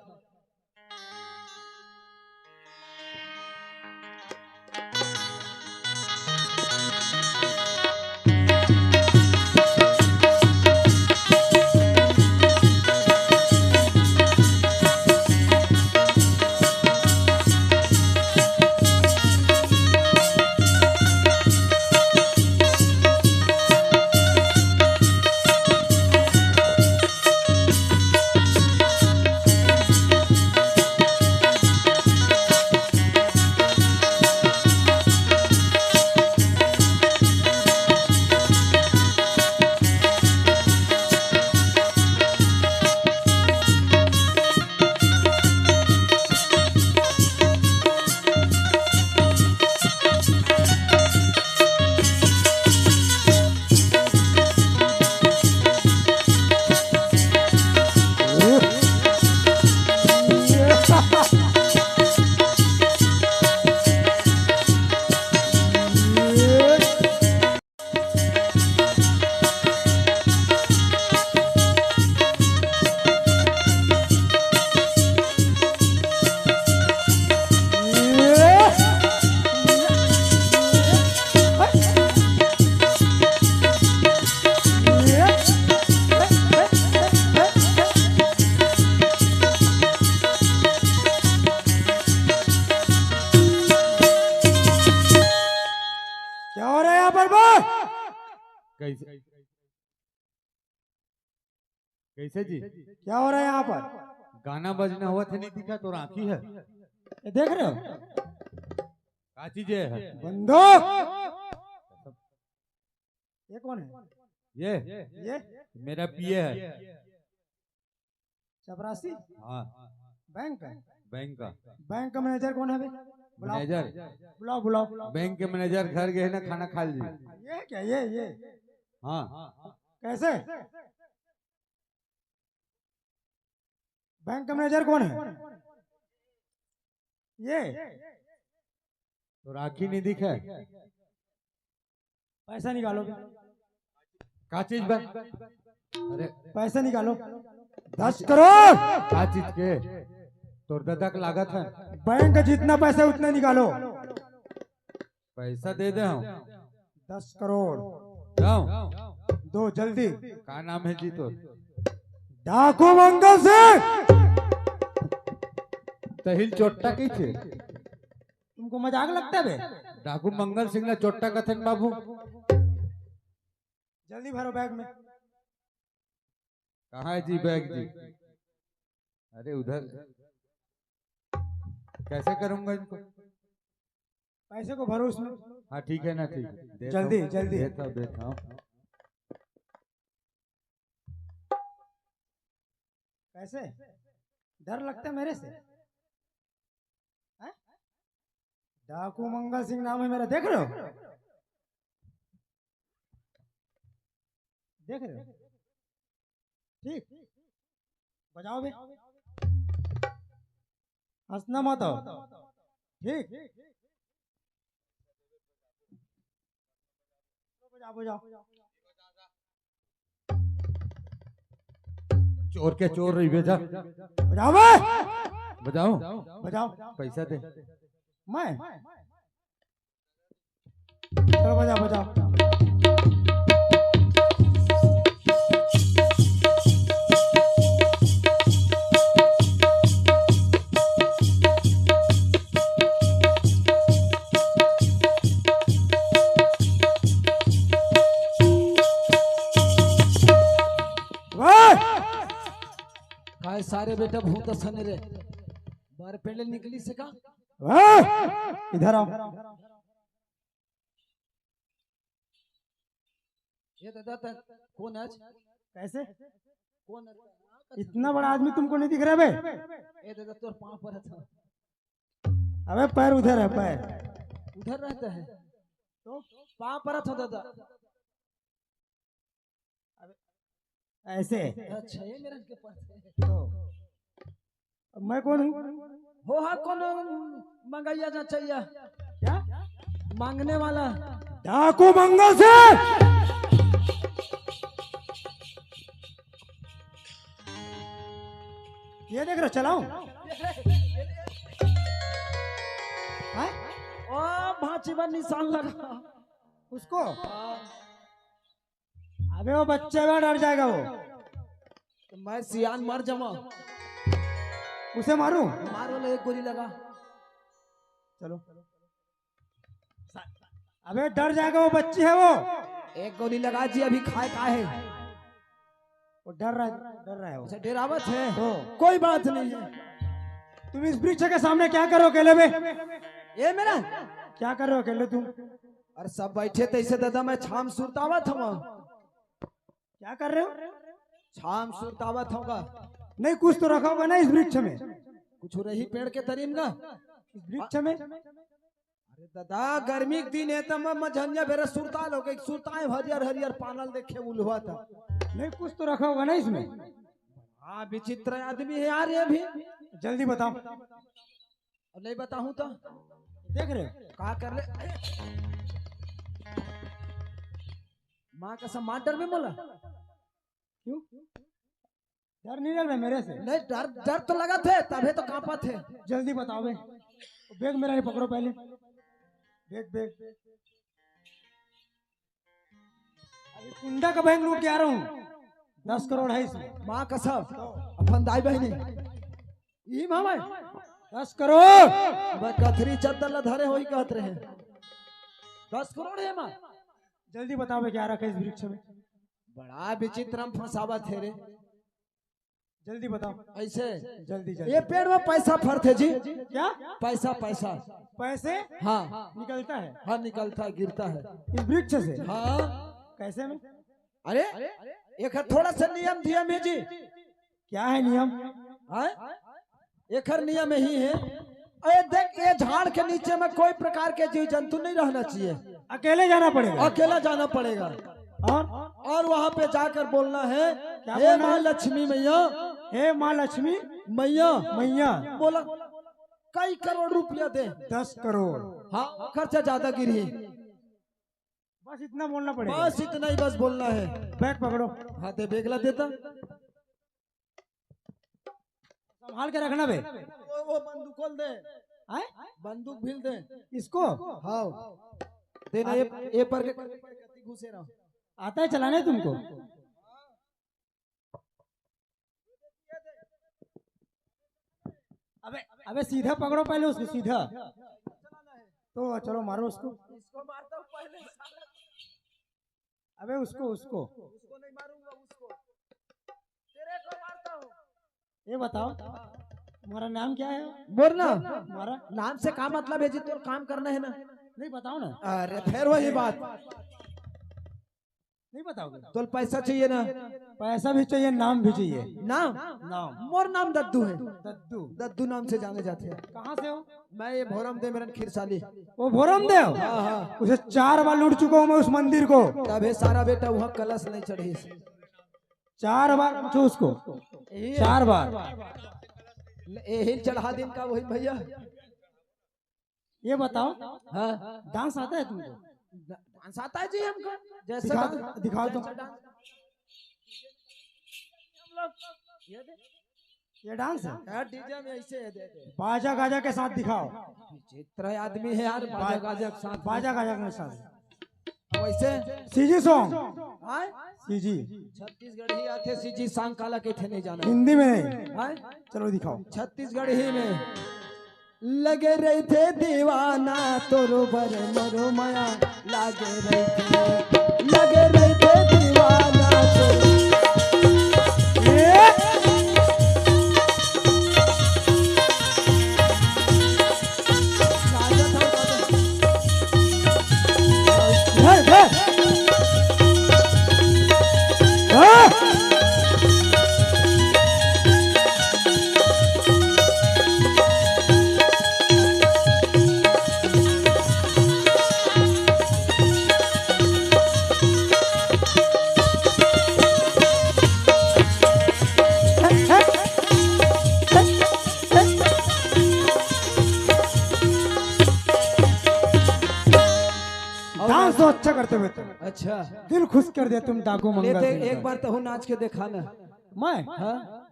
क्या हो रहा है यहाँ पर बे? कैसे, कैसे जी? क्या हो रहा है यहाँ पर? गाना बजना हुआ था, नहीं दिखा तो राखी है। ये देख रहे हो? का चीज है? बंदो। ये कौन है? ये ये मेरा पीए है। चपरासी। हाँ। बैंक का? बैंक का। बैंक का मैनेजर कौन है बे? बुलाओ। मैनेजर? बुलाओ, बुलाओ। बैंक के मैनेजर घर गए ना, खाना खा लीजिए। ये है क्या? ये, ये? हाँ। कैसे? बैंक का मैनेजर कौन है? ये। तो राखी नहीं दिखे। पैसा निकालो। का चीज बा? अरे, पैसा निकालो। दस करोड़। का चीज के? तोर ददा के लागत है। बैंक का जितना पैसा है, उतना निकालो। पैसा दे दे हम। दस करोड़। जाओ। दो जल्दी। का नाम है जी तोर? डाकू मंगल सिंह। तहिल चोट्टा की थे? तुमको मजाक लगता है बे? डाकू मंगल सिंह ना चोट्टा कथन बाबू। जल्दी भरो बैग में। कहाँ है जी बैग जी? अरे उधर। कैसे करूंगा इनको? पैसे को भरो उसमें। हाँ ठीक है ना, ठीक है। देता जल्दी, हूँ, जल्दी। देता हूँ, देता हूँ। कैसे? डर लगता है मेरे से? हैं? डाकू मंगल सिंह नाम है मेरा, देख रहे हो? देख रहे हो? ठीक, बजाओ बे। हंसना मत हो। ठीक। बजाओ, बजाओ। चोर के चोर रही बेजा। बजाओ बे। बजाओ। बजाओ। पैसा दे। मैं? चलो बजाओ, बजाओ। वाह! काय सारे बेटा भूत सने रे। बार पहले निकली से का? वाह! इधर आओ। ये दादा त कौन है? कैसे? कौन है? इतना बड़ा आदमी तुमको नहीं दिख रहा बे? ए दादा तोर पाँव पर था। अबे पैर उधर है, पैर। उधर रहता है। तो? पाँव पर था दादा। अबे ऐसे। अच्छा, ये मेरा के पास है। तो अब मैं कौन हूँ? हो हा कोनो मंगैया जा चाहिए। क्या? मांगने वाला। डाकू मंगल से। ये देख रहे, चलाऊं? हैं? ओ, भांची पर निशान लगा। उसको? अबे वो बच्चे में डर जाएगा वो। तो मैं सियान मर जावा। उसे मारूं? मारो ले, एक गोली लगा। चलो। अबे डर जाएगा, वो बच्ची है वो। एक गोली लगा जी, अभी खाए का है। वो डर रहा है, डर रहा है वो। अच्छा, डरावत है? हाँ। कोई बात नहीं है। तुम इस वृक्ष के सामने क्या करो अकेले में? ये मेरा? क्या कर रहे हो अकेले तुम? अरे सब बैठे तैसे दादा, मैं छाम सुरतावत हूँ। क्या कर रहे हो? छाम सुरतावत होगा। नहीं, कुछ तो रखा होगा ना इस वृक्ष में। कुछ रही पेड़ के तरीम का? इस वृक्ष में? अरे दादा, गर्मी के दिन है तो मैं मझनिया बेरा सुरता लोग, एक सुरता है हरियर हरियर पानल देखे उलवा था। नहीं, कुछ तो रखा होगा ना इसमें। हाँ, विचित्र आदमी है यार ये भी। जल्दी बताओ। और नहीं बताऊं तो? देख रहे हो? का कर ले? माँ कसम, मार डर में बोला। क्यों? डर नहीं लग रहा मेरे से? नहीं, डर, डर तो लगा थे, तभी तो कांपा थे। जल्दी बताओ बे। बैग मेरा ये पकड़ो पहले। Bag, bag. अभी कुंडा का बैंक लूट के आ रहा हूँ। दस करोड़ है इसमें। माँ कसम, अपन दाई बहनी। यही मामा है। दस करोड़। मैं कथरी चद्दर ला धरे होई कहत रहे। दस करोड़ है माँ। जल्दी बताओ बे, क्या रखा है इस वृक्ष में? बड़ा विचित्र हम फंसावा थे रे। जल्दी बताओ। ऐसे? जल्दी, जल्दी। ये पेड़ में पैसा फरथे जी। क्या? पैसा, पैसा। पैसे? हाँ। निकलता है? हाँ, निकलता है, गिरता है। इस वृक्ष से? हाँ। कैसे में? अरे, एक थोड़ा सा नियम धियम है जी। क्या है नियम? हाँ? एकर नियम यही है। अरे देख, ये झाड़ के नीचे में कोई प्रकार के जीव जंतु नहीं रहना चाहिए। अकेले जाना पड़ेगा। अकेला जाना पड़ेगा। और? और वहां पे जाकर बोलना है, क्या "हे बोलना माँ है? लक्ष्मी मैया, हे माँ लक्ष्मी मैया।" मैया। बोला, "कई करोड़ रुपया दे।" दस करोड़। हाँ, खर्चा ज्यादा गिरी। बस इतना बोलना पड़ेगा। बस इतना ही बस बोलना है। बैग पकड़ो। हाँ, दे, बैग ला देता। संभाल के रखना बे। वो, वो बंदूक खोल दे। आए? बंदूक भील दे। इसको? हाँ। देना, ये, ये पर के घुसे रहो। आता है चलाने तुमको? अबे, अबे सीधा पकड़ो पहले उसको, सीधा। तो चलो मारो उसको। इसको मारता हूँ पहले। अबे उसको, उसको। उसको नहीं मारूंगा, उसको। तेरे को मारता हूँ। ये बताओ, तुम्हारा नाम क्या है? बोलना। तुम्हारा? नाम से का मतलब है जी, तोर काम करना है ना। नहीं, बताओ ना। अरे फिर वही बात। नहीं बताओगे? तो पैसा चाहिए ना? पैसा भी चाहिए, नाम भी चाहिए। नाम? नाम। मोर नाम दद्दू है। दद्दू। दद्दू नाम से जाने जाते हैं। कहाँ से हो? मैं ये भोरम दे मेरन खिरसाली। वो भोरम दे हो? हाँ, हाँ। उसे चार बार लूट चुका हूँ मैं उस मंदिर को। तबे सारा बेटा वहाँ कलश नहीं चढ़ी। चार बार पूछो उसको। यही है। चार बार। ले, यही चढ़ा दिन का वही भैया। ये बताओ, हाँ। डांस आता है तुमको? डांस आता है जी हमको। जैसे दिखा, डांस, दिखाओ तो। जैसे डांस। हम लोग ये दे। ये डांस है? यार, डीजे में ऐसे है, दे दे। बाजा गाजा के साथ दिखाओ। विचित्र आदमी है यार, बाजा बा-, गाजा के साथ। बाजा गाजा के साथ। वैसे सीजी सॉन्ग। हाँ? सीजी। छत्तीसगढ़ी आथे, सीजी सॉन्ग काला कहिथे, नहीं जाना। हिंदी में नहीं। हाँ? चलो दिखाओ। छत्तीसगढ़ी में। लगे रहिथे दीवाना तोरो बर मोरो माया, लागे रहिथे, लगे रहिथे दीवाना तोरो। ए! डांस तो अच्छा करते हो तुम। अच्छा। दिल खुश कर दिया तुम डाकू मंगल सिंह का। एक बार तो नाच के देखा ना। मैं? हाँ?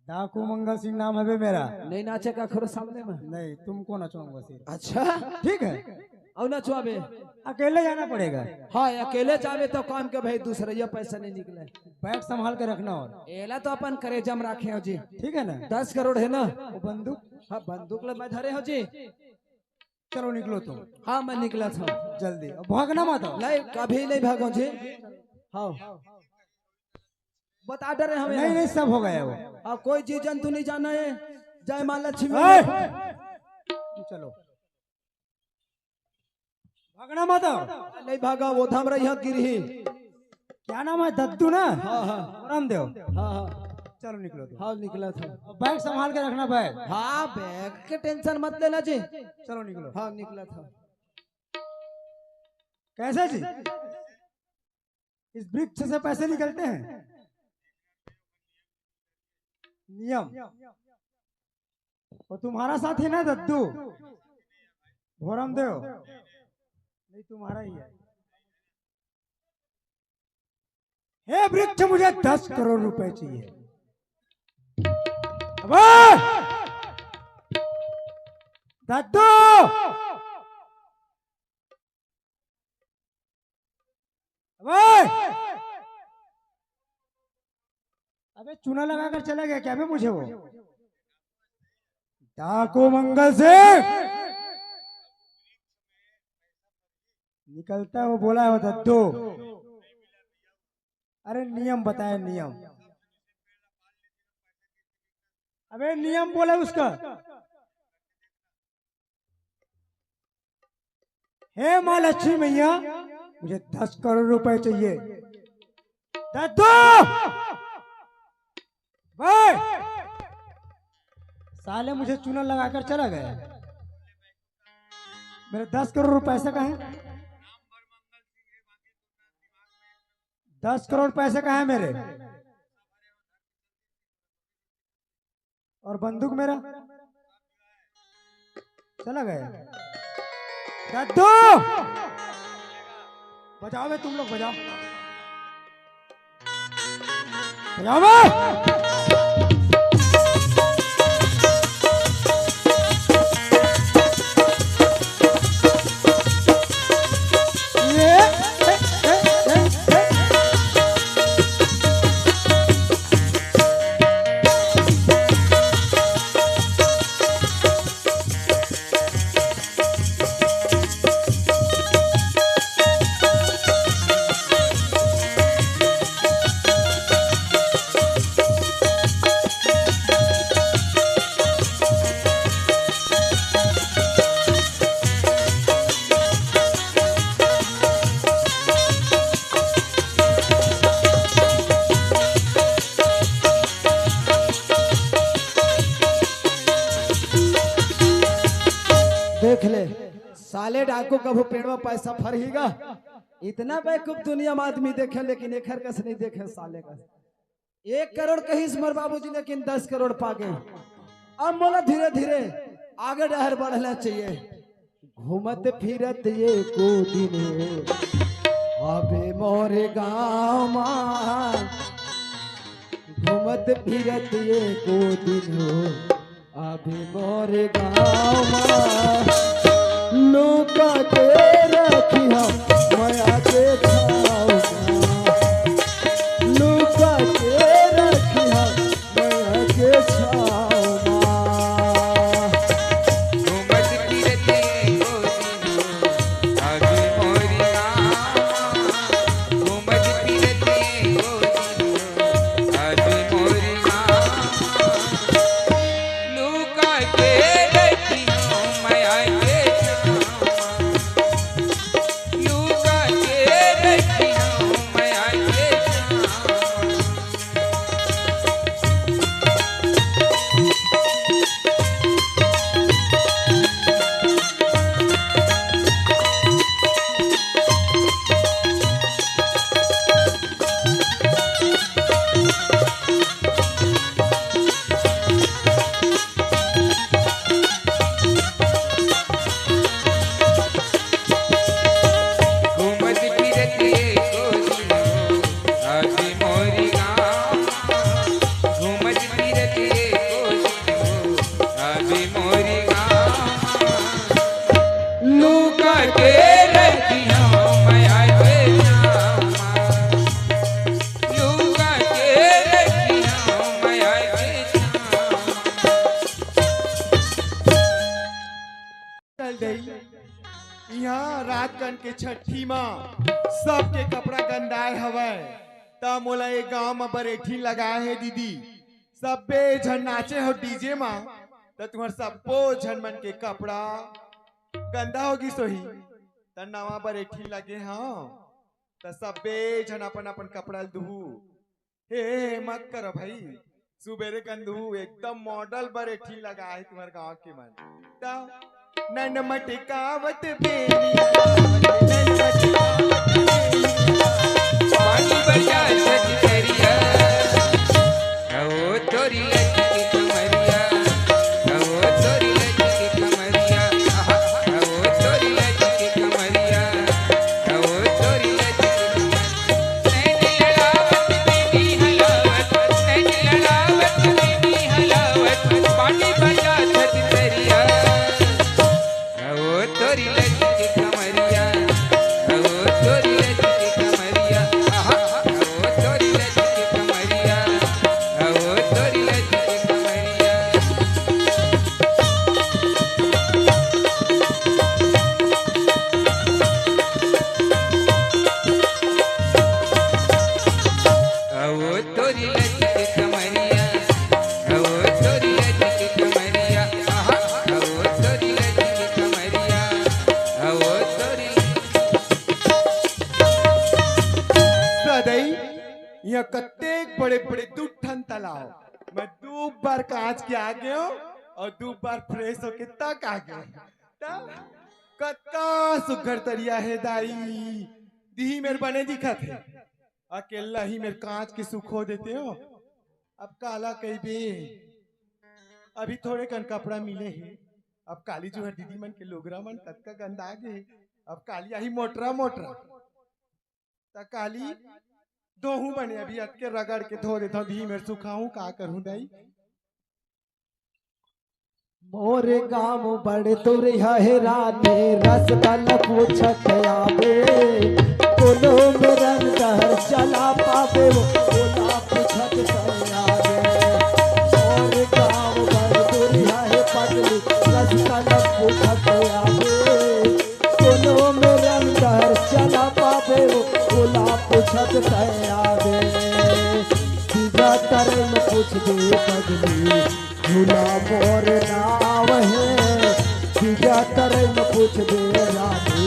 डाकू मंगल सिंह नाम है बे मेरा। नहीं नाचे का खरो सामने में। नहीं, तुमको नचवाऊंगा सिर्फ। अच्छा। ठीक है। और नचवाबे? अकेले जाना पड़ेगा। हाँ, अकेले जाबे तो काम के भाई, दूसरैया पैसा नहीं निकले। बैग संभाल के रखना और। एला तो अपन करेजा में राखे हो जी। ठीक है ना? दस करोड़ है ना? वो बंदूक? हाँ, बंदूक ले मैं धरे हो जी। चलो निकलो तुम। हाँ, मैं निकला था। जल्दी, अब भागना मत हो। नहीं, कभी नहीं भागो जी। हाँ। बता डरे हमें नहीं, ना। नहीं, सब हो गया वो। अब कोई चीज जंतु नहीं जाना है। जय माँ लक्ष्मी। ए! चलो। भागना मत हो। नहीं भागा, वो धाम रही है गिरही। क्या नाम है? दद्दू ना? हाँ, हाँ। रामदेव। हाँ, हाँ। चलो निकलो तुम। हाँ, निकला था। बैग संभाल के रखना बैग। हाँ, बैग के टेंशन मत लेना जी। चलो निकलो। हाँ, निकला था। कैसे जी? इस वृक्ष से पैसे निकलते हैं? नियम। वो तुम्हारा साथ है ना दद्दू? भोरम देव, नहीं, तुम्हारा ही है। हे वृक्ष, मुझे दस करोड़ रुपए चाहिए। अबे! दद्दू! अबे! अबे, चूना लगाकर चला गया क्या बे मुझे वो? डाकू मंगल सिंह निकलता है, वो बोला है वो दद्दू। अरे नियम बताए, नियम। अबे नियम बोला उसका। हे माँ लक्ष्मी मैया, मुझे दस करोड़ रुपए चाहिए। दद्दू! भाई! साले मुझे चूना लगाकर चला गया। मेरे दस करोड़ रुपए पैसे कहाँ है? दस करोड़ पैसे कहाँ है मेरे? और बंदूक मेरा चला गया। दद्दू, बजाओ बे, तुम लोग बजाओ, बजाओ बे। देख ले, साले डाकू कभू पेड़वा पैसा फरहीगा। इतना बेवकूफ दुनिया में आदमी देखे, लेकिन एकर कस नहीं देखे साले का। एक करोड़ कहिस मोर बाबूजी, लेकिन दस करोड़ पा गए। अब मोला धीरे धीरे आगे डहर बढ़ना चाहिए। घूमत फिरत एको दिन हो आबे मोर गाँव मा, घूमत फिरत एको दिन हो आबे मोर गाँव मा। लुका के रखिहा मया के छाँव मा, लुका के रखिहा मया के छाँव मा। घूमत फिरत एको दिन हो आबे मोर गाँव मा, घूमत फिरत एको दिन हो आबे मोर गाँव मा। लुका के रखिहा मया के छाँव मा, लुका के रखिहा मया के छाँव मा। घूमत फिरत एको दिन हो आबे मोर गाँव मा, घूमत फिरत एको दिन हो आबे मोर गाँव मा। लुका के रखिहा मया के छाँव मा, लुका के रखिहा मया के छाँव मा। चल दई, इहाँ रात कन के छट्ठी मा सबके कपड़ा गंदाए हवय, त मोला ए गांव मा बरेठी लगाए हे दीदी। सब्बे झन नाचे हो डीजे मा, त तुंहर सब्बो झन मन के कपड़ा गंदा हो गिस होही, त नवा बरेठी लगे हव, त सब्बे झन अपन अपन कपड़ा ल दुहू। हे, हे, हे, मत करो भाई। सुबेरे कन दुहू एकदम मॉडल बरेठी लगा हे तुंहर गांव के मन। त नन मटकावत बेनी, नन मटकावत बेनी, पानी बचा छत करिया। ओ तोरी लचकी कमरिया, ओ तोरी लचकी कमरिया, आहा, ओ तोरी लचकी कमरिया, ओ तोरी लचकी कमरिया। नैन लड़ावत, नैनी हलावत, नैन लड़ावत, नैनी हलावत, पानी बचा छत करिया। ओ तोरी लचकी कमरिया, ओ तोरी लचकी कमरिया, आहा, ओ तोरी लचकी कमरिया, ओ तोरी लचकी कमरिया। ओ तोरी लचकी कमरिया, ओ तोरी लचकी कमरिया, आहा, ओ तोरी लचकी कमरिया, ओ तोरी। सदई, इहाँ कतेक बड़े-बड़े दू ठन तालाब। मैं दू बार कांच के आ गेंव अउ दू बार फ्रेश होके तक आ गेंव। त कतका सुघर तरिया हे दाई, दिही मेर बने दिखत हे। अकेल्ला ही मेर कांच के सुखो देतेंव। अब काला कहिबे, अभी थोड़े कन कपड़ा मिले हे। अब काली जो हे दीदी मन के लुगरा मन कतका गंदा गे हे। अब काली आही मोटरा मोटरा। त काली धोहूं बने, अभी अतके रगड़ के धो देथंव, दिही मेर सुखाहूं, का करहूं दाई। मोरे गांव बड़े तुरिया हे रानी, रस्ता ल पूछत आबे। कोनो मेर अंदर चला पाबे, ओला पूछत आबे। मोरे गांव बड़े तुरिया हे पगली, रस्ता ल पूछत आबे। कोनो मेर अंदर चला पाबे, ओला पूछत आबे। तीजा तरे में पूछबे पगली, झूला मोर नाव हे। तीजा तरे में पूछबे रानी,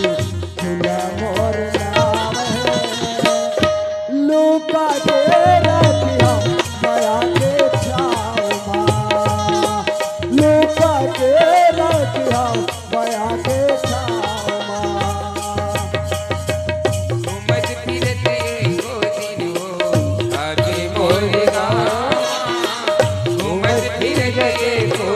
झूला मोर नाव हे। लुका के रखिहा मया के छाँव मा, लुका के रखिहा मया के छाँव मा। घूमत फिरत एको दिन हो आबे मोर गाँव, घूमत फिरत एको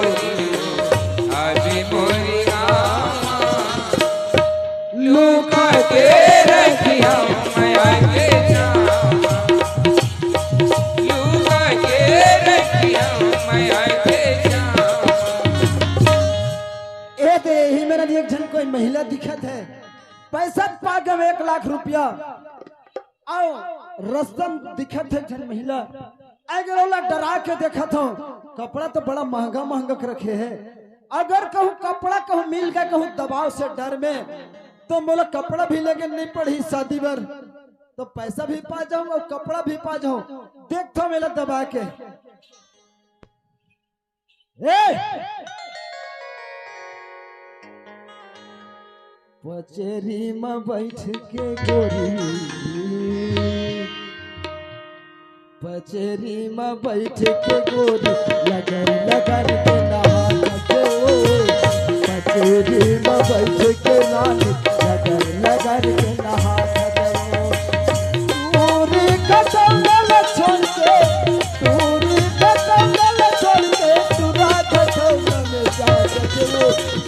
पा गए एक लाख रुपया। अउ रस्ता म दिखत हे एक झन महिला, अगर ओला डरा के देखत हव, कपड़ा तो बड़ा महंगा महंगा के रखे हे। अगर कहूँ कपड़ा कहूँ मिल गए कहूँ दबाव से डर में, तो मोला कपड़ा भी लेके नहीं पड़ही शादी बर, तो पैसा भी पा जाऊँ अउ कपड़ा भी पा जाऊँ। देखत हव एला दबा के। ए! पचेरी म बैठ के गोरी, पचेरी म बैठ के गोरी, लगन लगन के नहात हे। पचेरी म बैठ के रानी, लगन लगन के नहात हे। तोरे कसम ल छोड़ के, तोरे कसम ल छोड़ के, तू रात छोड़ में जात हे।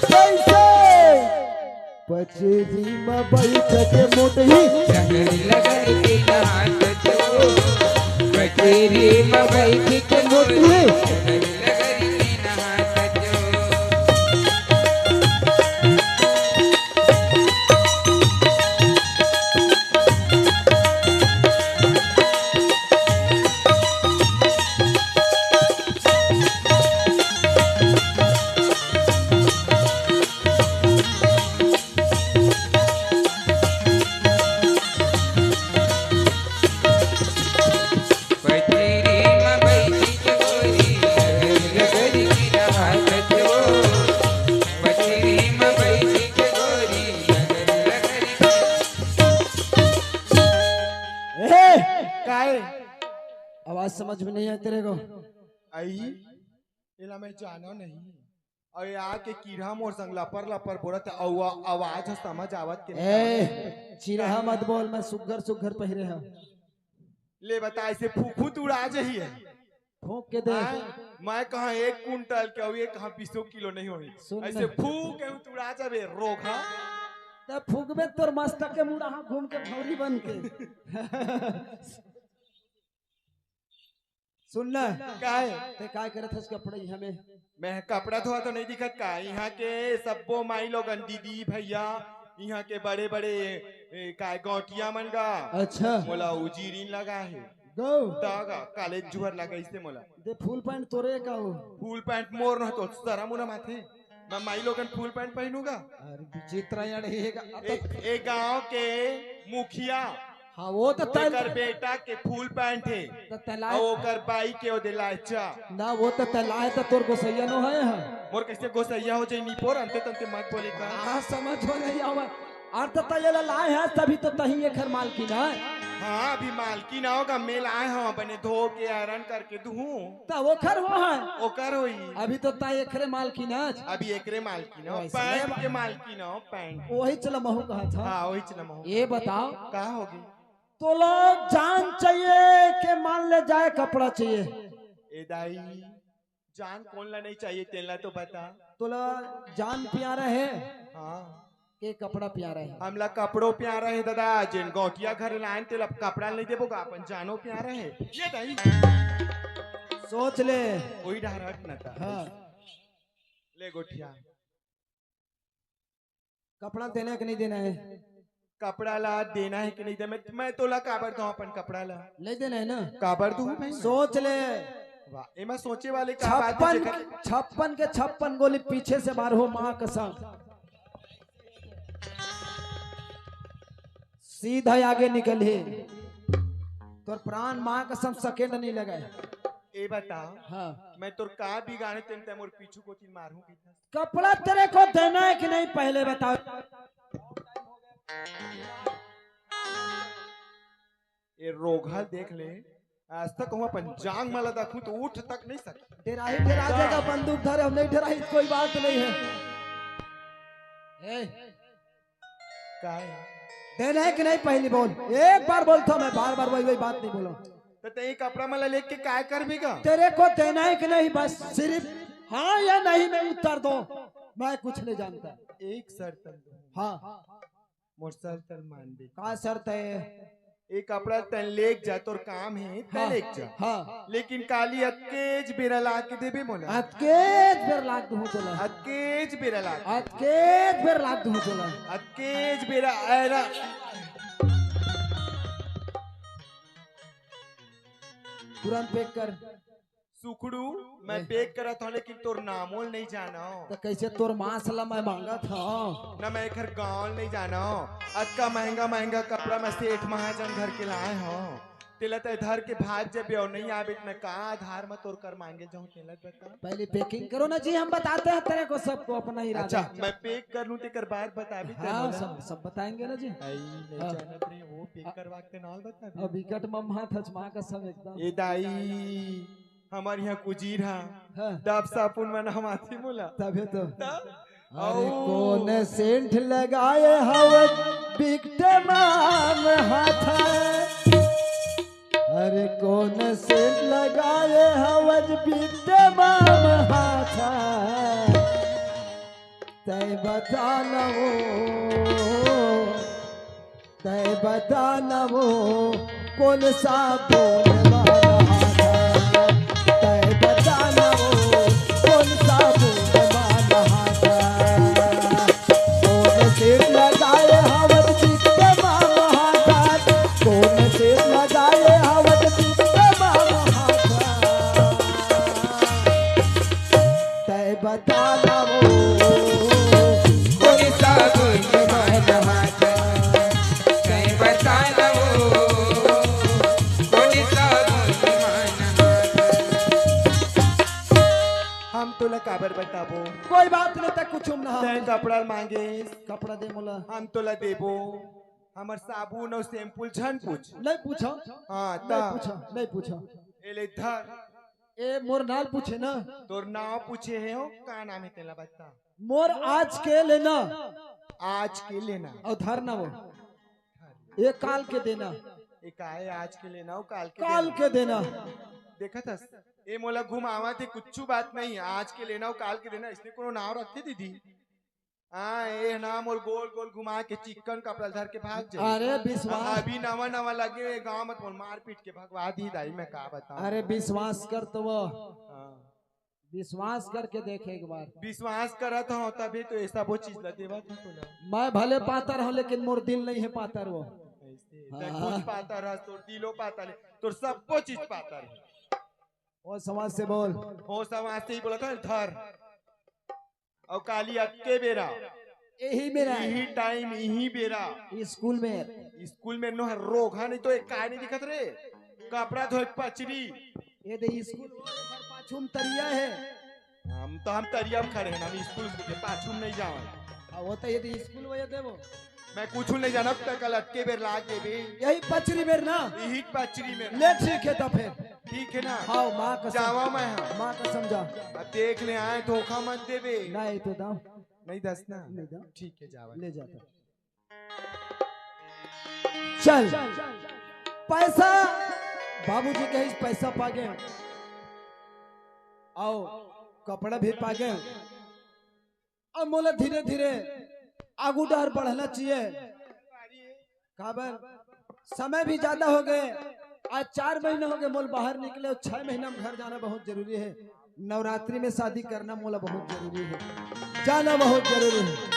कैसे? पचेरी म बैठ के मोटही। लगन लगन के नहात जो, पचेरी म बैठ के मोटही। लगन लगन के नहात जो। ए, काय? आवाज समझ में नहीं आय तेरे को? आई, एला मैं जानो नहीं। अउ ये आके कीड़ा मोर संग लपर लपर बोलत हे, अउ आ-, आवाज ह समझ आवत के नहीं आवत हे। ए, चिरहा मत बोल, मैं सुग्घर सुग्घर पहिरे हव। ले बता, ऐसे फूकू त उड़ा जही है। फूंक के दे। आय, मैं कहा एक कुंटल के, अउ ये कहा बीसो किलो नहीं होही। सुन ऐसे ना। फूक के त उड़ा जाबे, रोगहा। त फूकबे तोर मस्तक के मुड़ा हा घूम के भौरी बन के। सुन ना। काय? ते काय करत हस कपड़ा इहाँ में? मैं कपड़ा धोवा तो नहीं दिखत का? इहाँ के सब्बो माई लोगन, दीदी, भैया, इहाँ के बड़े-बड़े, ए, काय गौटिया मन गा। अच्छा। मोला उजीरिन लगा हे। गौ। त गा, काले जुहर लगा इसे मोला। दे फुल पैंट तोरे का हो? फुल पैंट मोर न तो शरम उरम आथे। मैं माई लोगन फुल पैंट पहनूंगा। अरे विचित्र यार, ये गा-, ए, ए गांव के मुखिया हाँ, वो तो तैं ओकर बेटा के फुल पैंट हे, तो तैं लाए अउ ओकर बाई के ओदे लायचा। ना, वो तो तैं लाए तो तोर गोसैया नो है, हाँ। मोर कैसे गोसैया हो जाई निपोर, अंते तंते मत बोले का। हाँ, समझ हो नहीं आवा। अरे तो तैं ये ला लाए है, तभी तो तहीं एखर मालकिन है। हाँ, अभी मालकिन आओगा, मैं लाए हूँ, बने धो के आयरन करके दूँ। त ओखर हो है। ओकर होई। अभी तो तैं एकरे मालकिन आज। अभी एकरे मालकिन हो, वैसे पैंट ले के मालकिन हो, पैंट। वही चला महू कहा था। हाँ, वही चला महू। ये बताओ। का होगे? तोला जान चाहिए के मान ले जाए कपड़ा चाहिए? ए दाई, जान कोन ला नहीं चाहिए, तेन ला तो बता। तोला जान प्यारा है? हाँ। के कपड़ा प्यारा है? हमला कपड़ो प्यारा है दादा, जेन गौटिया घर लायन तेला कपड़ा नहीं देबो गा, अपन जानो प्यारा है। ये दाई। सोच ले। वही डहर हट न ता। हाँ। ले गोठिया। कपड़ा देना है कि नहीं देना है? कपड़ा ला देना है कि नहीं देना? मैं, मैं तोला काबर दूँ अपन कपड़ा ला? नहीं देना है ना? काबर दूँ मैं? सोच ले। वाह, एमा सोचे वाले का बात है छप्पन, जेकर छप्पन के छप्पन गोली पीछे से मारो, माँ कसम। सीधा आगे निकल हे। तोर प्राण माँ कसम सेकंड नहीं लगे। ए बता, हाँ। मैं तोर का बिगाड़े तेन ते मोर पीछू कोती मारहूँ कहिथस? कपड़ा तेरे को देना है कि नहीं, पहले बताओ। ए रोगहा देख ले, आज तक कहूँ अपन जांग माला देखूँ तो उठ तक नहीं सके। डेराही, डेरा जाएगा, बंदूक धरे, हम नहीं डेराही, कोई बात नहीं है। ए, का है? देना है कि नहीं, पहली बोल। एक बार बोलता हूँ मैं, बार बार वही वही बात नहीं बोला। तो ते कपड़ा मला लेके काय करबे का? तेरे को देना है कि नहीं, बस सिर्फ हाँ या नहीं में उत्तर दो, मैं कुछ नहीं जानता। एक शर्त दो। हाँ। मोर शर्त ल मानबे। का शर्त है? ए कपड़ा तैं लेग जा, तोर काम हे, तैं हाँ, लेग जा। हाँ। लेकिन काली अतकेच बेरा ला के देबे मोला। अतकेच बेरा ला के दूहूं तोला। अतकेच बेरा ला के। अतकेच बेरा ला के दूहूं तोला। अतकेच बेरा, अरा। तुरंत pack कर। सुखड़ू, मैं ए। Pack करत हंव, लेकिन तोर नामो ल नइ जानंव। त कइसे तोर मांस ल मैं मांगत हंव? ना, मैं एखर गांव ल नइ जानंव। अतका महंगा महंगा कपड़ा मैं सेठ महाजन घर के लाय हंव। तेला तैं धर के भाग जबे अउ नइ आबे त मैं का आधार म तोर कर मांगे जाहूं, तेला बता। पहले packing करो ना जी, हम बताते हैं तेरे को सबको अपना इरादा। अच्छा, मैं pack कर लूं, तेकर बाद बताबे तैं हाँ, मोला। सब, सब बताएंगे ना जी। आई, नइ हाँ। जानत रहे, वो pack करवा के नाम बता दे। अब इकट मम्मा थचमा कसम एकदम। ए दाई, हमर इहां कुजीर हा, हाँ। डब साबुन म नहवाथे मोला। तभे तो। त? अरे अऊ। कोन सेंट लगाए हव बिकट माम हाथा? अरे कोन सेंट लगाए हव बिकट माम हाथा? तैं बता न वो। तैं बता न वो कोन साबुन म नहाथा? तैं बता न वो कोन साबुन म नहाथा? कोन सेंट लगाए हवस बिकट माम हाथा? कोन सेंट लगाए हवस बिकट माम हाथा? तैं बता न वो कोन साबुन म नहाथा? तैं बता न वो कोन साबुन म नहाथा? हम तोला काबर बताबो? कोई बात नहीं, तैं कुछू नहा। तैं कपड़ा मांगे। कपड़ा दे मोला। हम तोला देबो। हमर साबुन अउ shampoo झन पूछ। नहीं पूछा। हाँ, नहीं ता। पूछा, नहीं पूछा। ए ले धर। ए मोर नाल पूछे ना। तोर नाव पूछे हे हो, का नाम हे तेला बता। मोर आज के लेना। आज के लेना। अउ धर ना वो। ए काल के देना। ए का हे आज के लेना, अउ काल के काल देना। के देना। देखत हस, ए मोला घुमावत हे, कुछू बात नहीं, आज के लेना, अउ काल के देना, इसने कोनो नाव रखथे दीदी? हाँ, ए ना मोर गोल गोल घुमा के चिक्कन कपड़ा धर के भाग जाए। अरे विश्वास। अभी नवा नवा लगे हे गांव म, मोर मार पीट के भगवा दी दाई, मैं का बताऊं। अरे विश्वास कर तो वो। हाँ। विश्वास करके देख एक बार। विश्वास करत हंव तभी तो ये सबो चीज ला देवत हंव तोला। मैं भले पातर हंव लेकिन मोर दिल नहीं हे पातर वो। ऐसे, हाँ। तैं खुद पातर हस, तोर दिलो पातर हे, तोर सबो चीज पातर हे। ओ समाज से बोल। ओ समाज से ही बोलत हंव, धर। अउ काली अतके बेरा। यही मेरा है। यही time, यही बेरा। स्कूल में। स्कूल में नोहर रोग हे, नहीं तो एक काय नहीं दिखत रे। कपड़ा धोए पचरी। ये दे स्कूल पाछू म तरिया हे। हम तो, हम तरिया म खड़े हन, हम स्कूल के पाछू म नहीं जावन। हाँ, वो तो ये दे स्कूल वो ये देवो। मैं कुछू नहीं जानव, तैं काली अतके बेर ला के बे। यही पचरी मेर ना? यही पचरी मेर। ले ठीक हे तो फिर। ठीक हे ना? हाँ, माँ कसम। जावंव मैं, हाँ। माँ कसम जा। अब देख ले, आए धोखा मत देबे। नहीं तो दाव। नहीं दस ना? नहीं दाव। ठीक हे, जावंव। ले जाता। चल। पैसा, बाबूजी कहिस पैसा पागे। अउ कपड़ा भी पागे। अब मोला धीरे धीरे आगू डहर बढ़ना चाहिए। काबर समय भी ज्यादा हो गए, आज चार महीना हो गए मोला बाहर निकले, अउ छह महीना म घर जाना बहुत जरूरी हे। नवरात्रि में शादी करना मोला बहुत जरूरी हे, जाना बहुत जरूरी हे।